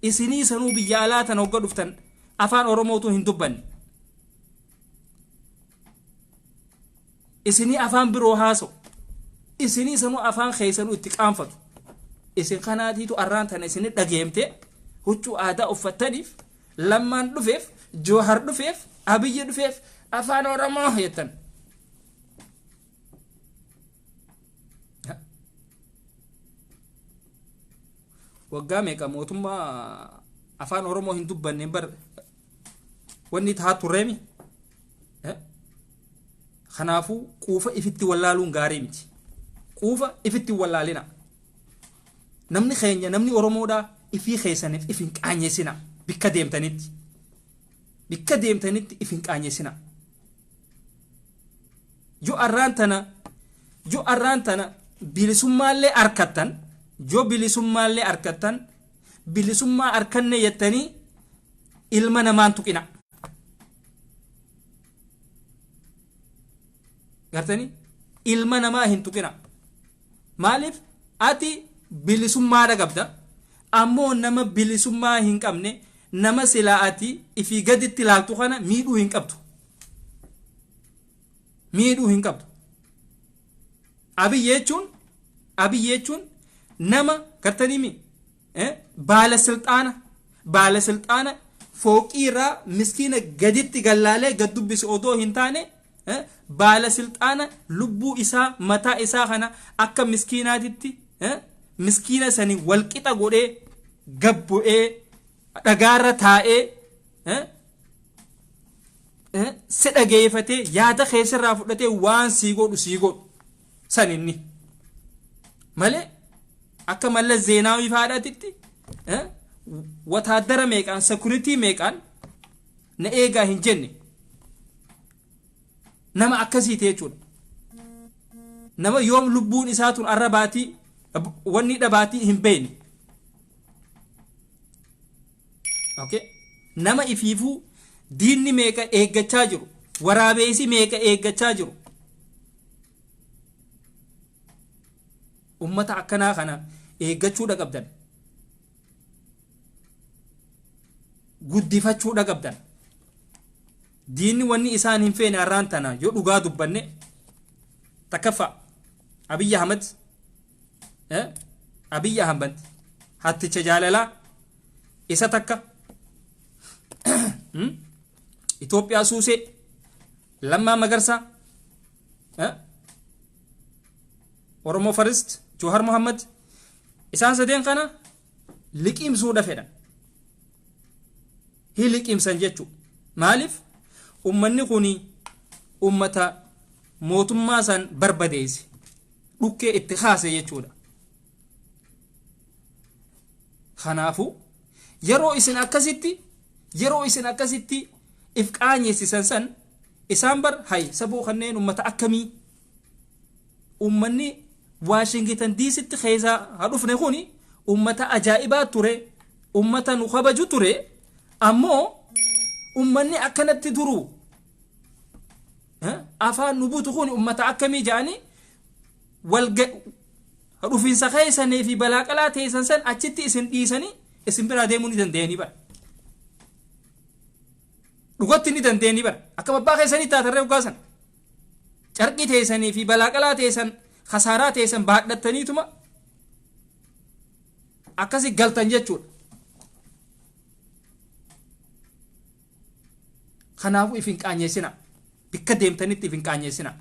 Isinii sanuu biyya alaa tana hogga dhuftan afaan Oromootu hin dubbanne. Isinii afaan biroo haasa'u. Isinii sanuu afaan keessanuu itti qaanfatu. Isin kanaatiitu arraan tana isinii dhageemte huccuu aadaa uffattaniif, Lammaan dhufeef, Joohar dhufeef, Abiyyi dhufeef afaan Oromoo jettan. Waggaa meeqa mootummaa afaan Oromoo hin dubbanne bar wanni tahaa turreemi. Kanaafuu quufa ifitti wallaaluun gaarii miti. Quufa ifitti wallaalina. Namni keenya, namni Oromoodhaa, ifii keessaniif if hin qaanyessina bikka deemtanitti. Bikka deemtanitti if hin qaanyessina. Yoo arraan tana bilisummaallee arkattan, yoo bilisummaallee arkattan, bilisummaa arkanne jettanii ilma namaan tuqina. Gartanii, ilma namaa hin tuqina. Maaliif ati bilisummaadha qabda, ammoo nama bilisummaa hin qabne, nama silaa ati ifii gaditti ilaaltu kana miidhuu hin qabdu. Miidhuu hin qabdu. Abiyyi jechuun nama gartanii mi baala silxaana fooqii irraa miskiina gaditti gallaalee gad dubbisu odoo hin taane, baala silxaana lubbuu isaa mataa isaa kana akka miskiinaatitti miskiina sanii walqixa godhee gabbu'ee dhagaarra taa'ee si dhageeffatee yaada keessarraa fudhatee waan sii godhu sii godhu san inni malee akka Mallas Zeenaawii faadhaatitti wataaddara meeqaan, security meeqaan na eegaa hin jenne. Nama akkasiiti jechuudha. Nama yoom lubbuun isaa tun arra baatii wanni dhabaatii hin beekne. Okay. Nama ifiifuu diinni meeqa eeggachaa jiru, waraabeessi meeqa eeggachaa jiru. Ummata akkanaa kana eeggachuudha qabdan. Guddifachuudha qabdan. Diinni wanni isaan hin feene har'aan tana yoo dhugaa dubbanne, takkaffaa Abiyyi Ahmad, Abiyyi Ahmad hatticha jaalalaa isa takka, Itoophiyaa suusee Lammaa Magarsaa, Oromoo First Jawahar Muhammad, isaan sadeen kana liqimsuudha fedhan. Hi liqimsan jechuu. Maaliif ummanni kuni ummata mootummaa san barbadeesse, dhukkee itti kaase jechuudha. Kanaafuu yeroo isin akkasitti if qaanyessisan san isaan bar hay saboo kanneen ummata akkamii Ummanni Waashingtan Diisitti keessa haa dhufne kuni ummata ajaa'ibaa ture, ummata nu kabaju ture. Ammoo ummanni akkanatti duru afaan nu butu kun ummata akkamii jedhanii wal dhufiinsa keessanii fi balaaqalaa teessan san achitti isin dhiisanii isin biraa deemuu ni danda'anii bara. Dhugatti ni danda'anii bara. Akka abbaa keessanii taatarree dhugaasan. Carqii teessanii fi balaaqalaa teessan, khasaaraa teessan baadhattaniituma akkasi galtan jechuudha. Kanaafuu if hin qaanyeessina. Bikka deemtanitti if hin qaanyeessina.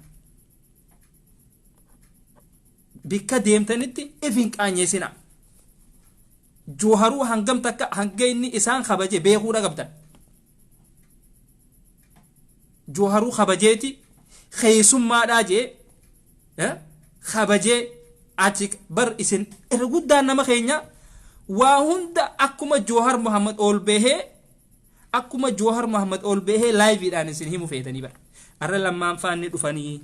Bikka deemtanitti if hin qaanyeessina. Jooharuu hangam takka hanga inni isaan kabaje beekuudha qabdan. Jooharuu kabajeeti keessummaadhaa jee kabajee achi bar. Isin irra guddaan nama keenya waa hunda akkuma Joohar Muhammad ol bahee, akkuma Joohar Muhammad ol bahee liveiidhaan isin himu feetanii bara. Arra lammaan faanni dhufanii,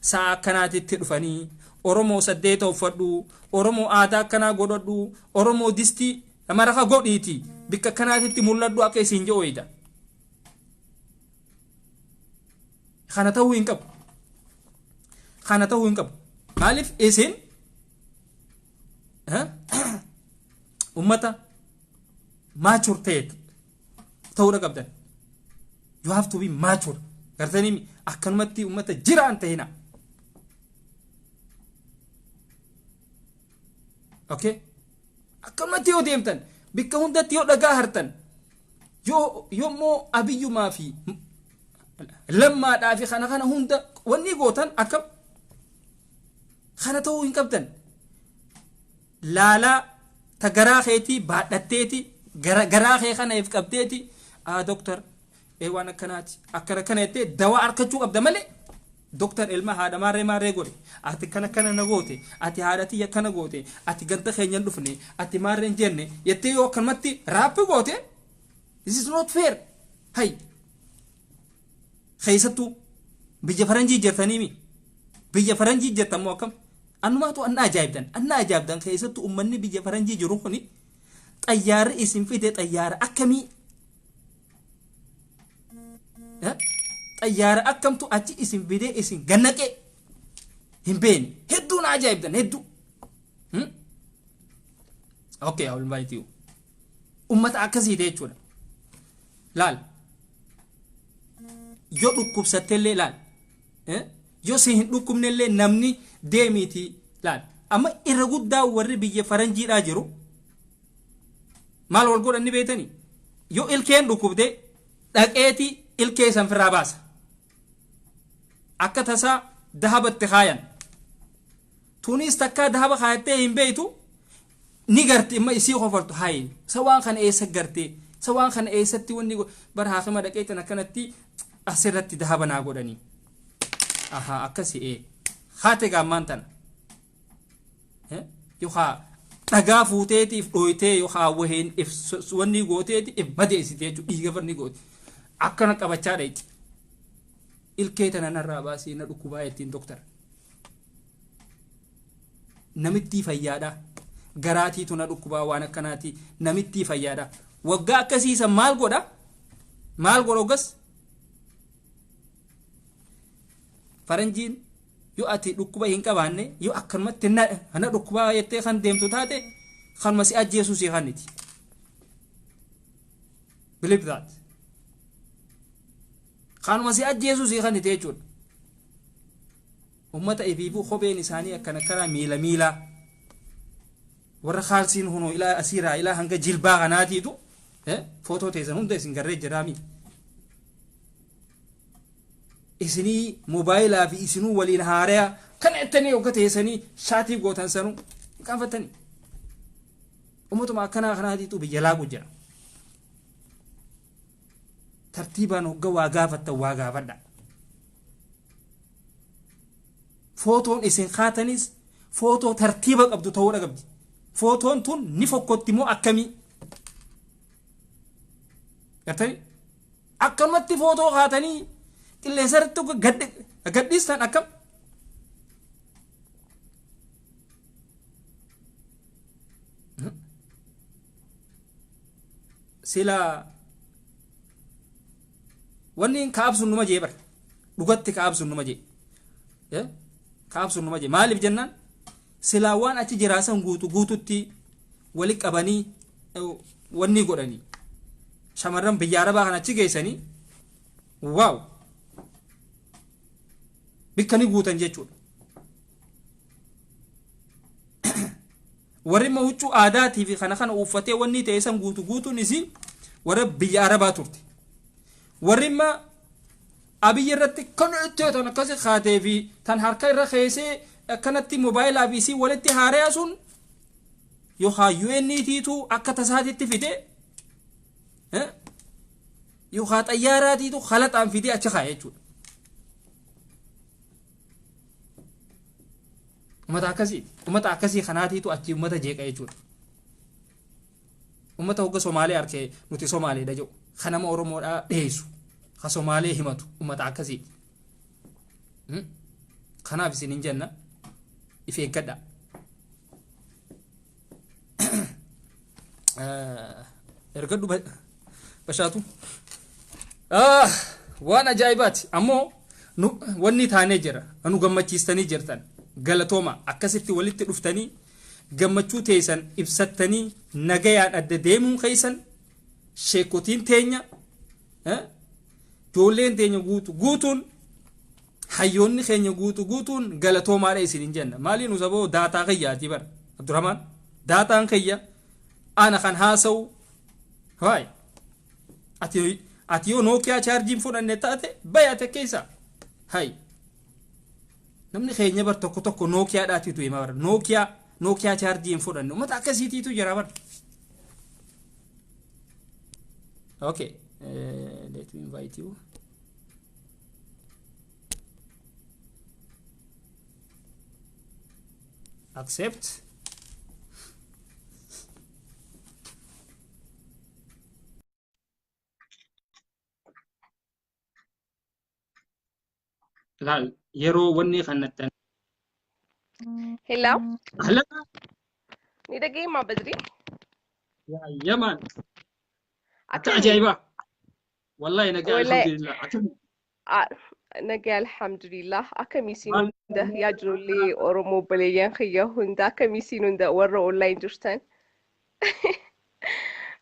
sa'a akkanaatitti dhufanii, Oromoo saddeeta uffadhu, Oromoo aadaa akkanaa godhadhu, Oromoo distii maraqa godhiiti bikka akkanaatitti mul'adhu akka isin jedhu wayita. Kana ta'uu hin qabu. Kana ta'uu hin qabu. Maaliif isin ummata mature ta'e ta'uudha qabdan. You have to be mature. Gartanii akkanumatti ummata jiraan ta'ina. Okay? Akkanumatti yoo deemtan, bikka hundatti yoo dhagaa hartan, yoo yommuu Abiyyumaa fi Lammaadhaa fi kana kana hunda wanni gootan, akkam kana ta'uu hin qabdan. Laalaa ta garaa keetii baadhatteeti, garaa kee kana if qabdeeti, "Aa doktar, ee waan akkanaati, akkana kana," jettee dawaa argachuu qabda malee, "Doktar, ilma haadha maarree maarree godhe, ati kana kana na goote, ati haadha tiyya kana goote, ati ganda keenya hin dhufne, ati maarree hin jenne," jettee yoo akkanumatti raappi goote, this is not fair. Hay, keessattuu biyya faranjii jirtaniimi, biyya faranjii jirtan moo akkam? Annumaatu anna ajaa'ibdan, anna ajaa'ibdan. Keessattuu ummanni biyya faranjii jiru kuni xayyaarri isin fide xayyaara akkamii? Xayyaara akkamtu achi isin fidee isin gannaqee hin beekne? Hedduu na ajaa'ibdan, hedduu. Okay, I will invite you. Ummata akkasiiti jechuudha. Laal, yoo dhukkubsattellee, laal, yoo si hin dhukkubnellee namni deemiiti laal. Amma irra guddaa warri biyya faranjiidhaa jiru maal wal godhan ni beektanii? Yoo ilkeen dhukkubde dhaqeeti ilkee san firraa baasa. Akka tasaa dahabatti kaayan. Tunis takkaa dahaba kaayattee hin beektu, ni garti imma isii kofaltu. Hayi, sa waan kana eessa garte? Sa waan kana eessatti wanni bar haakima dhaqeetan akkanatti asirratti dahaba naa godhanii. Aha, akkasi ee haate gaammaan tana yookaa dhagaa fuuteetiif dhooytee yookaa waheen if wanni gooteeti if madeessite jechuudha. Dhiiga fanni goote akkana qabachaa dheetti, "Ilkee tana narraa baasii, na dhukkubaa," jettiin doktara. Namittii fayyaadha, garaatiitu na dhukkubaa, waan akkanaati. Namittii fayyaadha waggaa akkasiisan maal godha? Maal godha hoggas faranjiin? Yoo ati dhukkuba hin qabaanne, yoo akkanumatti na dhukkubaa jettee kan deemtu taate, kanuma si ajjeesuu si kanniti. Believe that. Kanuma si ajjeesuu si kanniti jechuudha. Ummata ifiifuu kopheen isaanii akkana karaa miila miilaa warra kaalsiin hunoo ilaa asiiraa ilaa hanga jilbaa kanaatiitu footoo teessan hunda isin garree jiraami. Isinii moobaayilaa fi isinuu waliin haaraya kana jettanii hogga teessanii shaatii gootan sanuu hin qaanfattanii. Ummatuma akkanaa kanaatiitu biyya laagu jira. Tartiibaan hogga waa gaafattan waa gaafadha. Footoon isin kaatanis footoo tartiiba qabdu ta'uu qabdi. Footoon tun ni fokkotti moo akkamii? Gartanii? Akkanumatti footoo kaatanii qilleensa irratti gadhiistan akkam? Sila wanni kaab sun numa jee bar dhugatti kaab sun numa jee kaab sun numa jee maaliif jennaan silaa waan achi jiraasan guutu guututti wali qabanii wanni godhanii shamarran biyya arabaa kan achi geessanii waaw bikka ni guutan jechuudha. Warri immoo huccuu aadaatii fi kana kana uffatee wanni ta'e san guutu guutuun isii warra biyya arabaa turte. Warri immoo Abiyyi irratti kan itti tan akkasi kaatee fi tan harka irra keessee akkanatti moobaayilaa fi isii walitti haaraya sun yookaan UN'tiitu akka tasaatitti fide yookaan xayyaaraatiitu halaxaan fidee achi kaa'e jechuudha. Ummata akkasii ummata akkasii kanaatiitu achi ummata jeeqa jechuudha. Ummata hogga Somaalee arkee nuti Somaaleedha jedhu kan nama Oromoodhaa dheessu ka Somaalee himatu ummata akkasiiti. Kanaaf isin hin jenna if eeggadha. Ergadhu bashaatu. Waan ajaa'ibaati ammoo wanni taanee jira nu gammachiistanii jirtan galatooma akkasitti walitti dhuftanii gammachuu teessan ibsattanii nagayaan adda deemuun keessan sheekotiin teenya ijoolleen teenya guutu guutuun hayyoonni keenya guutu guutuun galatoomaadha isin hin jenna. Maaliin nu saboo daataa kiyyaati bara Abdurrahmaan daataan kiyya ana kan haasa'u waay ati yoo Nookiyaa chaarjiin fudhanne taate bayate keessa hay namni keenya bar tokko tokko Nookiyaadhaatitu hima bara Nookiyaa chaarjii hin fudhanne uummata akkasiitiitu jira bara. Okay, let me invite you. Accept. Laal yeroo wanni kannattan. Hello, Ahlan. Ni dhaggeemmaa Badri? Yaa yaman. Akka Akkamii? Ajaa'ibaa. Wallahi nagaa. Wallahi alhamdulillah. Akkami? Nagaa alhamdulillah. Akkamii isin Maal hunda yaa ijoollee Oromoo obboleeyyan kiyya hunda akkamii isin hunda warra online jirtan?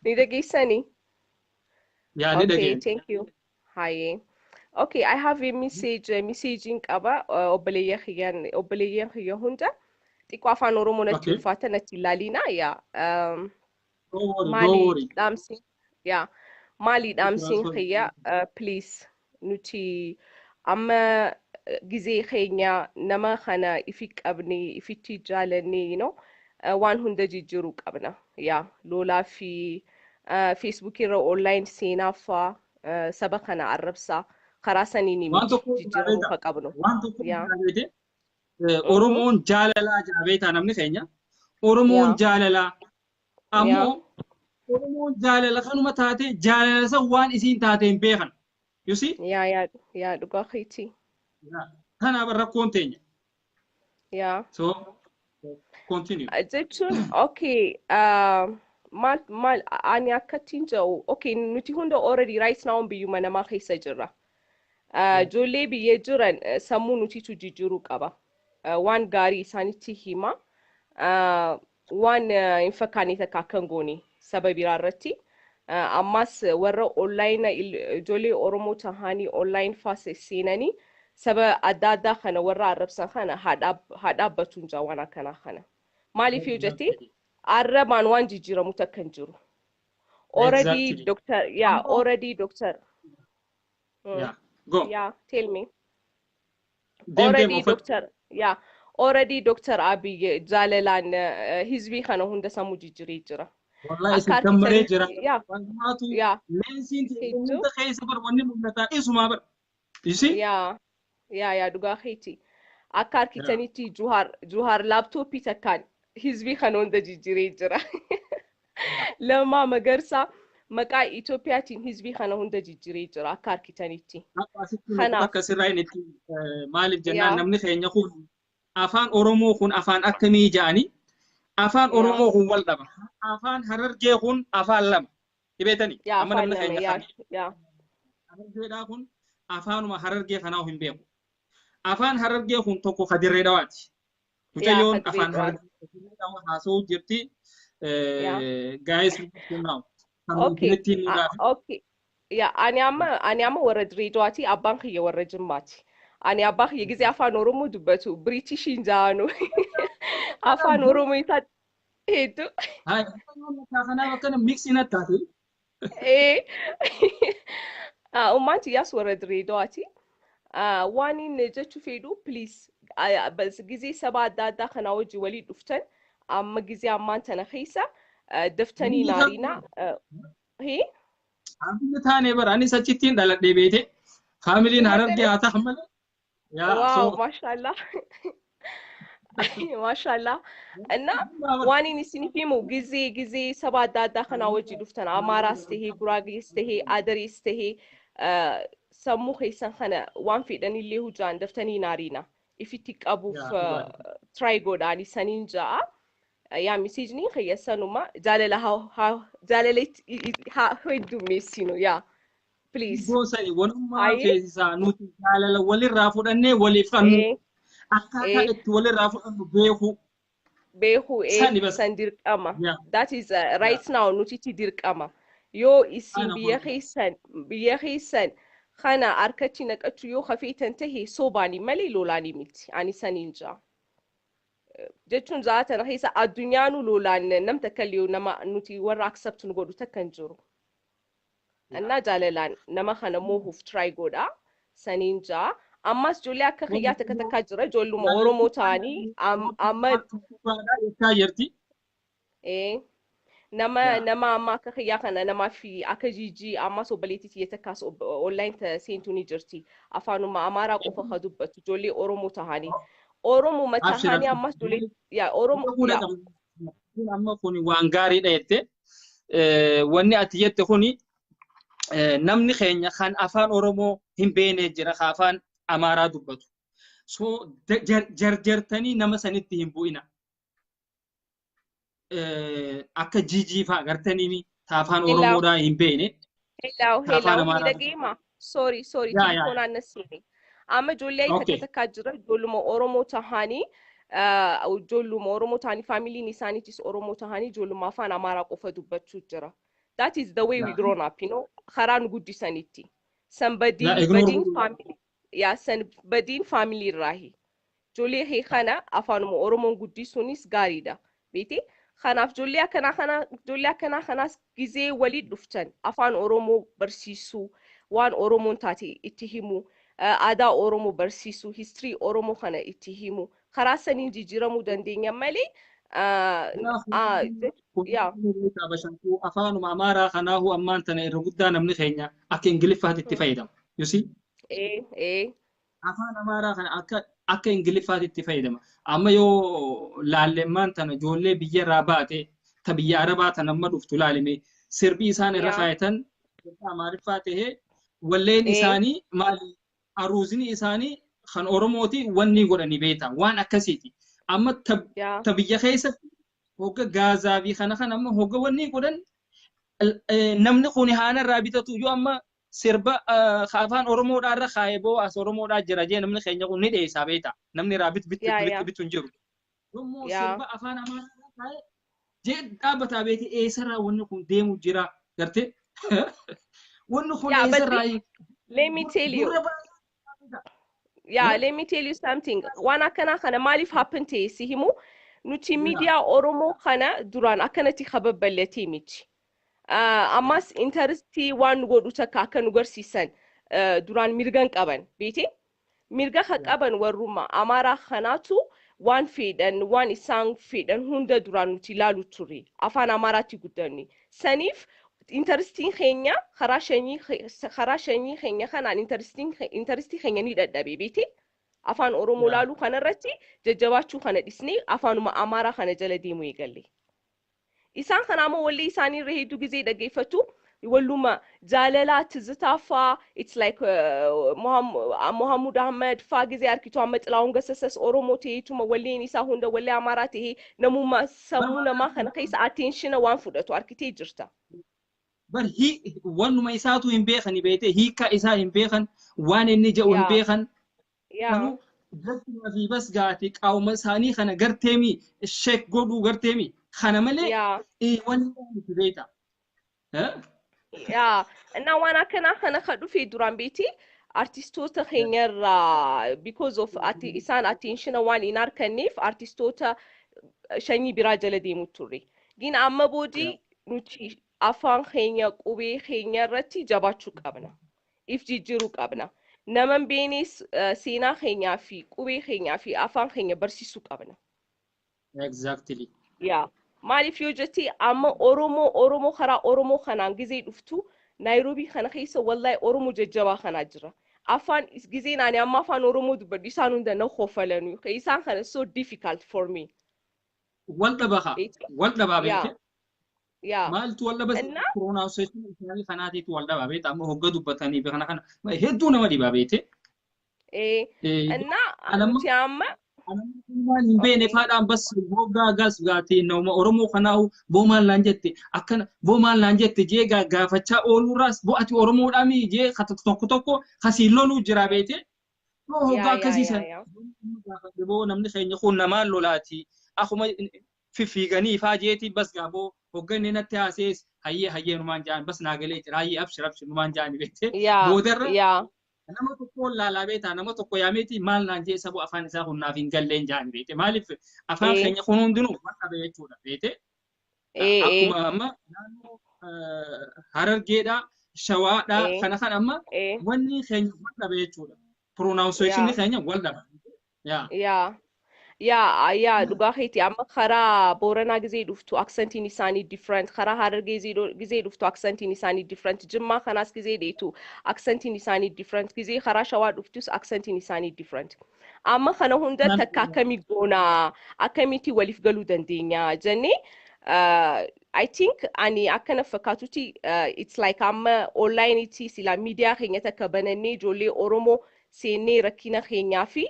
Ni dhageessanii? Yaa ni Okay, dhageenya. Thank you. Haye. Okay, I have a message, messaging qaba obboleeyyan kiyya hunda. Xiqqoo afaan Oromoo natti ulfaata natti ilaalina yaa. Don't worry, don't Maali worry. dhaamsi yaa maali dhaamsiin kiyya, please nuti amma gizee keenya nama kana ifi qabne ifitti jaalanne waan hunda jijjiiruu qabna yaa lolaa fi Facebook irra online seenaa faa saba kana arrabsaa karaa saniin Waan miti tokko jijjiiramuu beekta. ka qabnu Waan tokko yaa. beekte. Oromoon jaalalaa jaa beektaa namni keenya. Oromoon jaalalaa. Ammoo Oromoon jaalala kanuma taate jaalala san waan isiin taate hin beekan. You see? Yaa dhugaa keeti. Kanaaf rakkoon teenya. Yaa. So continue. Jechuun okay, maal maal ani akkattiin jedhu, okay, nuti hunda already right now biyyuma namaa keessa jirra. Ijoollee biyya jiran sammuu nutitu jijjiiruu qaba. Waan gaarii isaanitti hima. Waan hin fakkaanne takka akka hin goone saba biraa irratti. Ammas warra online ijoollee Oromoo tahanii online faa seenanii saba adda addaa kana warra arrabsan kana haa dhaabbatu hin waan akkanaa kana. Maaliif yoo jette arrabaan waan jijjiiramu takka hin jiru. Already doctor, yeah, already doctor. Yeah. Go. Yeah, tell me. Deem deem Already uffata. Doctor, yeah, already Doctor Abiy jaalalaan hizbii kana hunda sammuu jijjiiree jira. Wallahi isin Akka gammadee jira. argitanitti yaa Walumaatu yaa leensiin hedduu hunda keessa bar wanni mul'ataa isumaa bar. You see? Yaa dhugaa keeti. Akka argitanitti Juhaar laaptooppii takkaan hizbii kana hunda jijjiiree jira. Lammaa Magarsaa maqaa Itoophiyaatiin hizbii kana hunda jijjiiree jira akka argitanitti. Akka asitti nuti Kanaaf akka sirraa inni itti maaliif jennaan yaa namni keenya kun afaan Oromoo kun afaan akkamii jedhanii afaan Oromoo kun wal dhaba. Afaan Harargee kun afaan lama. Hibeetani Yaa, amma afaan namni nama keenya yaa kan yaa. Harargeedhaa kun afaanuma Harargee kanaa hin beeku. Afaan Harargee kun tokko ka Dirree Dhawaati. Yaa, Mucayyoon ka Dirree afaan Dhawaati. Harargee Dhawaa haasa'uu jirti. Yaa. Gaa'is now. Kan Okay. isinitti himuudhaaf. Okay. Yaa, ani amma warra Dirree Dhawaati, abbaan kiyya warra Jimmaati. Ani abbaa kiyya gizee afaan Oromoo dubbatu British hin jaanu. Afaan Oromoo isaa hedduu. Haa, kanaaf akkana mix in taate. Ee. Ummaan tiyyaas warra Dirree Dhawaati. Waan inni jechuu fedhu, please, gizee saba adda addaa kanaa wajji walii dhuftan, amma gizee ammaan tana keessa daftanii naariinaa. Hee? Family taanee bara anis achittiin dhaladhee beete. Familyn Harargee haa ta'an malee. Yaa Wow, so mashallah. Mashallah. እና waan inni isiniif himu, gizee saba adda addaa kanaa wajji dhuftan, Amaaraas tahee, Guraagees tahee, Adarees tahee, sammuu keessan kana waan fedhanillee hujaan daftanii naariina. Ifitti qabuuf try godhaani saniin ja'a. Yaa, messageni kiyya sanuma, jaalala haa jaalala haa heddummeessinu, yaa, please. Gosa walummaa Hayi. feesisaa nuti jaalala walirraa fudhannee waliif kannu akkaataa itti walirraa fudhannu beeku. Beeku ee. Sani bas. San dirqama. That is right now nutitti dirqama. Yoo isin Ana biyya kun. keessan kana harkatti naqachuu yoo hafeetan tahe, sobaani malee lolaanii miti, ani saniin jaa. Jechuun za'a tana keessa addunyaanu lolaan nam takka illee nama nuti warra accept nu godhu takka hin jiru. እና jaalalaan nama kana moohuuf try godha saniin jaa. Ammas ijoollee akka kiyyaa takka takkaa jira, ijoolluma Oromoo ta'anii amma Jechaa jirti. Ee, nama nama amma akka kiyyaa kana namaa fi akka Jijii ammas obboleettii tiyya takkaas online seentuu ni jirti. Afaanuma Amaaraa qofa ka dubbatu, ijoollee Oromoo tahanii. Oromuma Abshir, tahanii abshir. Ammas ijoollee yaa Oromoo yaa. Kun amma kun waan gaariidha jette. Wanni ati jette kuni namni keenya kan afaan Oromoo hin beekne jira, kan afaan Amaaraa dubbatu. So jarjartanii nama sanitti hin bu'ina. Akka Jijii fa'aa gartanii ta afaan Hello. Oromoodhaa hin beekne. Hello, Ta afaan hello, Amaaraa miidhageema. Sorry, sorry, Yaa, yaa. telefoonaan na seene. Amma ijoollee takka takkaa jira, ijoolluma Oromoo tahanii, ijoolluma Oromoo tahanii, familyn isaaniitis Oromoo tahanii, ijoolluma afaan Amaaraa qofa dubbachuu jira. That is the way we grown up, karaa nu guddisanitti. San Yaa, badiin ignore badiin godhuu. Family yaa, san badiin family irraahi. Ijoollee kee kana afaanuma Oromoon guddisuunis gaariidha. Beete? Kanaaf ijoollee akkanaa kanaas gizee walii dhuftan afaan Oromoo barsiisuu, waan Oromoon taate itti himu, aadaa Oromoo barsiisuu, history Oromoo kana itti himu. Karaa saniin jijjiiramuu dandeenya malee yaa. Afaanuma Amaaraa kanaahu ammaan tana irra guddaa namni keenya akka Ingiliffaatti itti fayyadama. You see? Ee ee. Afaan Amaaraa kana akka Ingiliffaatti itti fayyadama. Amma yoo laallemmaan tana ijoollee biyya irraa baate, ta biyya Arabaa tana amma dhuftu laalime, sirbi isaan irra kaayatan sirba Amaariffaa tahee, walleen isaanii maali, aruuzni isaanii kan Oromooti wanni godhanii beekta waan akkasiiti. Amma ta biyya keessatti hogga Gaazaa fi kana kana amma hogga wanni godhan, namni kun haana irraa bitatu yoo amma sirba afaan Oromoodhaa irra kaayee boo as Oromoodhaa jira jee, namni keenya kun ni dheessaa beekta. Namni irraa bit bit bitu hin jiru. Yommuu sirba afaan Amaaraa irra kaayee jee dhaabbataa beekti, eessarraa wanni kun deemu jira gartee? Wanni kun eessarraa Let me tell you. gurra baasee Yeah, let me tell you something. Waan akkanaa kana maaliif happen ta'e si himu, nuti miidiyaa Oromoo kana duraan akkanatti kababballatee miti. Ammas interestii waan nu godhu takka akka nu garsiisan duraan mirga hin qaban beete. Mirga kan qaban warruma Amaaraa kanaatu waan fedhan, waan isaan fedhan hunda duraan nuti ilaalu turre. Afaan Amaaraatti guddanne. Saniif interestiin keenya karaa shanyii keenya kanaan interestii keenya ni dadhabe beete. Afaan Oromoo laaluu kanarratti jajjabaachuu kana dhisnee afaanuma Amaaraa kana jala deemuu eegalle. Isaan kana ammoo walli isaanii irra hedduu gizee dhaggeeffatu walluma jaalalaa Tizitaa faa, it's like Mohammud Ahmed faa gizee arkitu, amma Xilaawun Gassasas Oromoo ta'eetuma walleen isaa hunda wallee Amaaraa ta'ee, namuma sammuu namaa kana keessa attention waan fudhatu arkitee jirta. Bar wannuma isaatu hin beekani beete, hiika isaa hin beekan, waan inni jedhu hin beekan. Kanuu gartumaa fi bas gaati qaawuma isaanii kana garteemi sheek godhuu garteemi kana malee wanni miti beeta. Yaa, እና waan akkanaa kana ka dhufe duraan beeti artistoota keenyarraa because of ati isaan attention waan hin arganneef artistoota shanyii biraa jala deemu turre. Gin amma boodii nuti afaan keenya, qubee keenya irratti jabaachuu qabna. If jijjiiruu qabna. Nama hin beeknes seenaa keenyaa fi qubee keenyaa fi afaan keenya barsiisuu qabna. Yaa. Maaliif yoo jette, amma Oromoo karaa Oromoo kanaan gizee dhuftu, Naayiroobii kana keessa wallahi Oromoo jajjabaa kanaa jira. Afaan gizeen ani amma afaan Oromoo dubbadhu isaan hunda na kofalanu. Isaan kana so difficult for me. Wal dhaba haa. Wal dhabaa beekte. Yaa. Maaltu wal dhaba? Pronunciation isaanii kanaatiitu wal dhabaa beekte, amma hogga dubbatanii kana kana hedduu nama dhibaa beekte. እና nuti amma waan hin beekne faadhaan bas hoggaa gas gaatee nama Oromoo kanaahu boo maal naan jette, akkana boo maal naan jette jee gaafachaa ooluurraas, boo ati Oromoodhaami jee tokko tokko kasiin loluu jira beekte. Boo hoggaa akkasii san gaafadhe, boo namni keenya kun namaan lolaati akkuma fiffiiganii faa jeeti, bas gaa boo hogganni natti haasees hayyee hayyee numaan jaan, bas naa galee jira, hayyee abshir abshir numaan jaani beekte. Boodarra nama tokko laalaa beektaa, nama tokko yaameeti maal naan jee, sabu afaan isaa kun naaf hin galleen jaan beekte, maaliif afaan keenya kun hundinuu wal dhabe jechuudha beekte. Akkuma amma naannoo Harargeedhaa, Shawaadhaa kana kan amma wanni keenya wal dhabe jechuudha. Pronunciation keenya wal dhaba. Yaa. Yaa, dhugaa keeti. Amma karaa Booranaa gizee dhuftu accentiin isaanii different, karaa Harargee gizee dhuftu accentiin isaanii different, Jimmaa kanaas gizee dheetu accentiin isaanii different, gizee karaa Shawaa dhuftus accentiin isaanii different. Amma kana hunda takka akkamii goonaa, akkamitti waliif galuu dandeenya jennee, I think ani akkana fakkaatutti it's like amma online'itti sila miidiyaa keenya takka banannee ijoollee Oromoo seennee rakkina keenyaa fi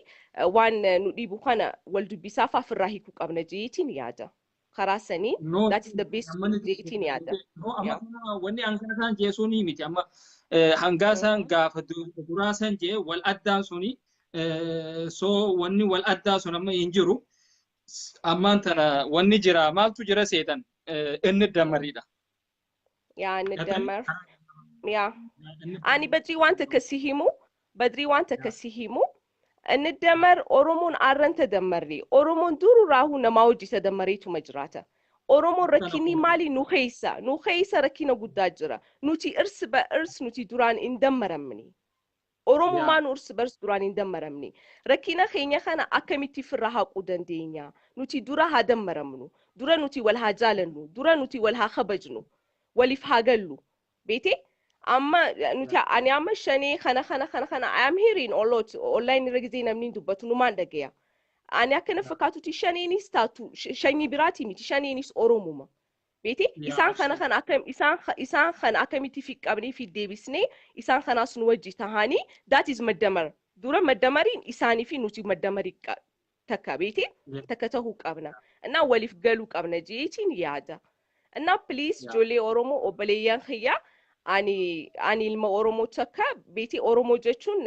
waan nu dhibu kana wal dubbisaaf ofirraa hiikuu qabna jeetiin yaada. Karaa sanii that is the best jeetiin yaada. No, amma wanni hangaa isaan jee suni miti, amma hangaa isaan gaafa duraa san jee wal addaan suni, so wanni wal addaa sun amma hin jiru. Ammaan tana wanni jira maaltu jira seetan, inni damariidha. Yaa, inni damar. Yaa. Ani Badrii waan takka si himu, Badrii waan takka si himu. እንደመር Oromoon arran tadammarre, Oromoon dururaahu namaa hojii tadammareetuma jiraata. Oromoon rakkinni maali nu keessa? Nu keessa rakkina guddaa jira. Nuti እርስ በእርስ nuti duraan hin dammaramne. Oromummaan እርስ በርስ duraan hin dammaramne. Rakkina keenya kana akkamitti firra haquu dandeenya? Nuti dura haa dammaramnu. Dura nuti wal haa jaalannu. Dura nuti wal haa kabajnu. Waliif haa gallu. Beete? Amma nuti ani amma shanee kana kana kana kana I am hearing a lot online irra gizee namni dubbatu numaan dhagaya. Ani akkana fakkaatutti shaneenis taatu shanyii biraati miti, shaneenis Oromuma. Beete? Isaan kana kana akkam isaan kana akkamitti fi qabnee fi deebisnee isaan kanaas nu wajji tahanii, that is መደመር. Dura መደመሪin isaanii fi nuti መደመrii takka beete takka tahuu qabna. እና waliif galuu qabna jeetiin yaada. እና please ijoollee Oromoo, obboleeyyan kiyya, ani ilma Oromoo takka beeti. Oromoo jechuun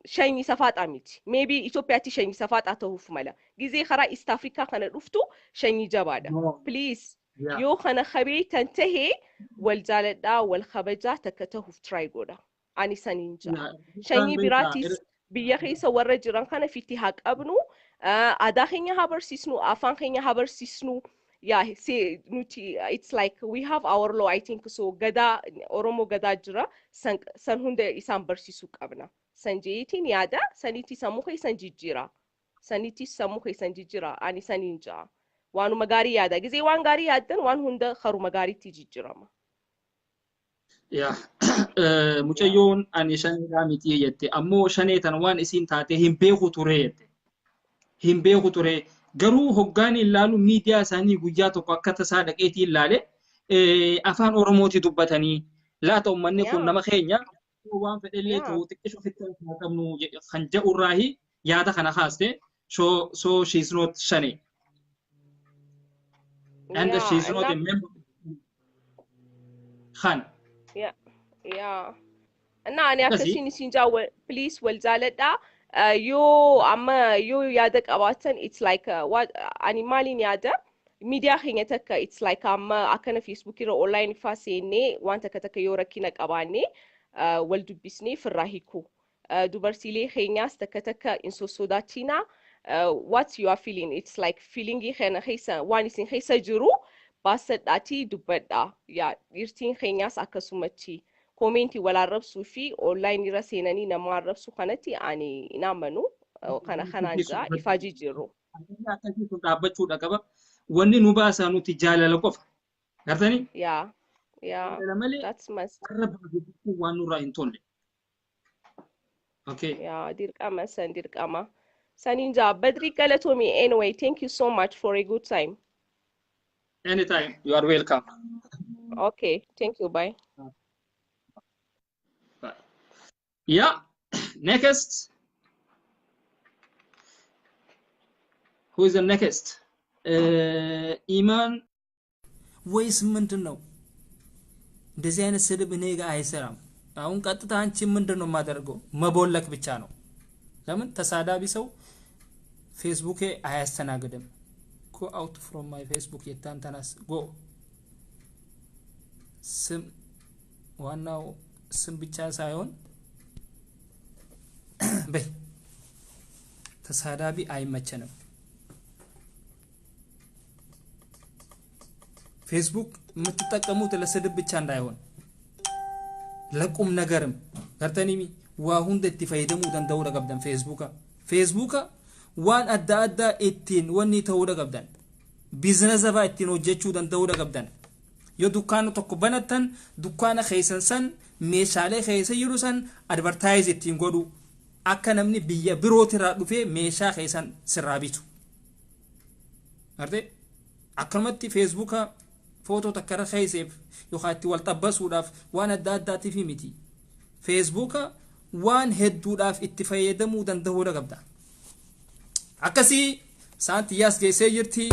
shanyii safaaxaa miti. Maybe Itoophiyaatti shanyii safaaxaa ta'uuf mala. Gizee karaa East Africa kana dhuftu shanyii jabaadha. Please yoo kana kabeeytan tahee wal jaaladhaa, wal kabajaa, takka tahuuf try godha. Ani saniin jira. Shanyii biraatis biyya keessa warra jiran kana fitti haa qabnu. Aadaa keenya haa barsiisnu, afaan keenya haa barsiisnu. Yeah, see, nuti it's like we have our law, I think so. Gadaa Oromoo gadaa jira, san hunda isaan barsiisuu qabna. San jeetiin yaada, sanitti sammuu keessan jijjiira. Sanitti sammuu keessan jijjiira. Ani saniin ja'a. Waanuma gaarii yaada. Gizee waan gaarii yaaddan waan hunda karuma gaariitti jijjiirama. Yaa, mucayyoon ani shaneedhaa miti jette, ammoo shanee tan waan isiin taate hin beeku ture jette. Hin beeku ture. Garuu hoggaan ilaalu miidiyaa isaanii guyyaa tokko akka tasaa dhaqeetii ilaale, afaan Oromooti dubbatanii laata uummanni kun nama keenya waan fedhellee ta'u xiqqisho ofitti haa qabnu kan jedhurraahi yaada kana kaaste, so she is not shane and she is not a member. Kana. Yaa. እና ani Akkasii. Akkasiin isin jaa, please wal jaaladhaa. Yoo amma yoo yaada qabaatan, it's like what ani maaliin yaada miidiyaa keenya takka, it's like amma akkana Facebook irra online faa seennee waan takka takka yoo rakkina qabaanne wal dubbisnee firraa hiikuu. Dubartiilee keenyaas takka takka hin sossodaachinaa. What you are feeling, it's like feelingii kana keessa waan isin keessa jiru baasadhaatii dubbadhaa. Yaa dhiirtiin keenyaas akkasumatti commentii wal arrabsuu fi online irra seenanii nama arrabsuu kanatti ani hin amanu. Kana kanaan jira ifaa jijjiirru. Akkasii kun dhaabbachuudha qaba. Wanni nu baasaa nuti jaalala qofa. Gartanii? Yaa. Jaalala malee That's must. Warra baasuu waan nurraa hin tolle. Okay. Yaa, dirqama san, dirqama. Saniin jaa, Badri, galatoomi. Anyway, thank you so much for a good time. Anytime, you are welcome. Okay, thank you, bye. Bye. Yeah. Next. Who is the next? Iman. ወይስ ምንድን ነው? እንደዚህ አይነት ስድብ እኔ ጋር አይሰራም። አሁን ቀጥታ አንቺ ምንድን ነው የማደርገው? መቦለክ ብቻ ነው። ለምን ተሳዳቢ ሰው ፌስቡኬ አያስተናግድም። Go out from my Facebook የታንተናስ go። ስም ዋናው ስም ብቻ ሳይሆን በይ ተሳዳቢ አይመቸንም። ፌስቡክ የምትጠቀሙት ለስድብ ብቻ እንዳይሆን ለቁም ነገርም gartanii waa hunda itti fayyadamuu danda'uudha qabdan. Feesbuuka, feesbuuka waan adda addaa ittiin wanni ta'uudha qabdan, business fa'aa ittiin hojjechuu danda'uudha qabdan. Yoo dukkaana tokko banattan, dukkaana keessan san meeshaalee keessa jiru san advertise ittiin godhu, akka namni biyya birootirraa dhufee meeshaa keessan sirraa bitu. Gartee akkanumatti feesbuuka footoo takka irra keesseef yookaan itti wal xabbasuudhaaf waan adda addaatiif miti. Feesbuuka waan hedduudhaaf itti fayyadamuu danda'uudha qabda. Akkasii sa'aan xiyyaas geessee jirti,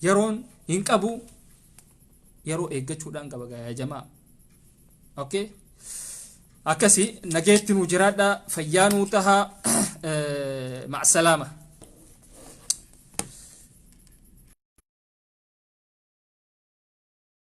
yeroon hin qabu, yeroo eeggachuudhaan qaba gaa jamaa. Okay. Akkasii nageetti nu jiraadha, fayyaa nuu tahaa, ma'asalaama.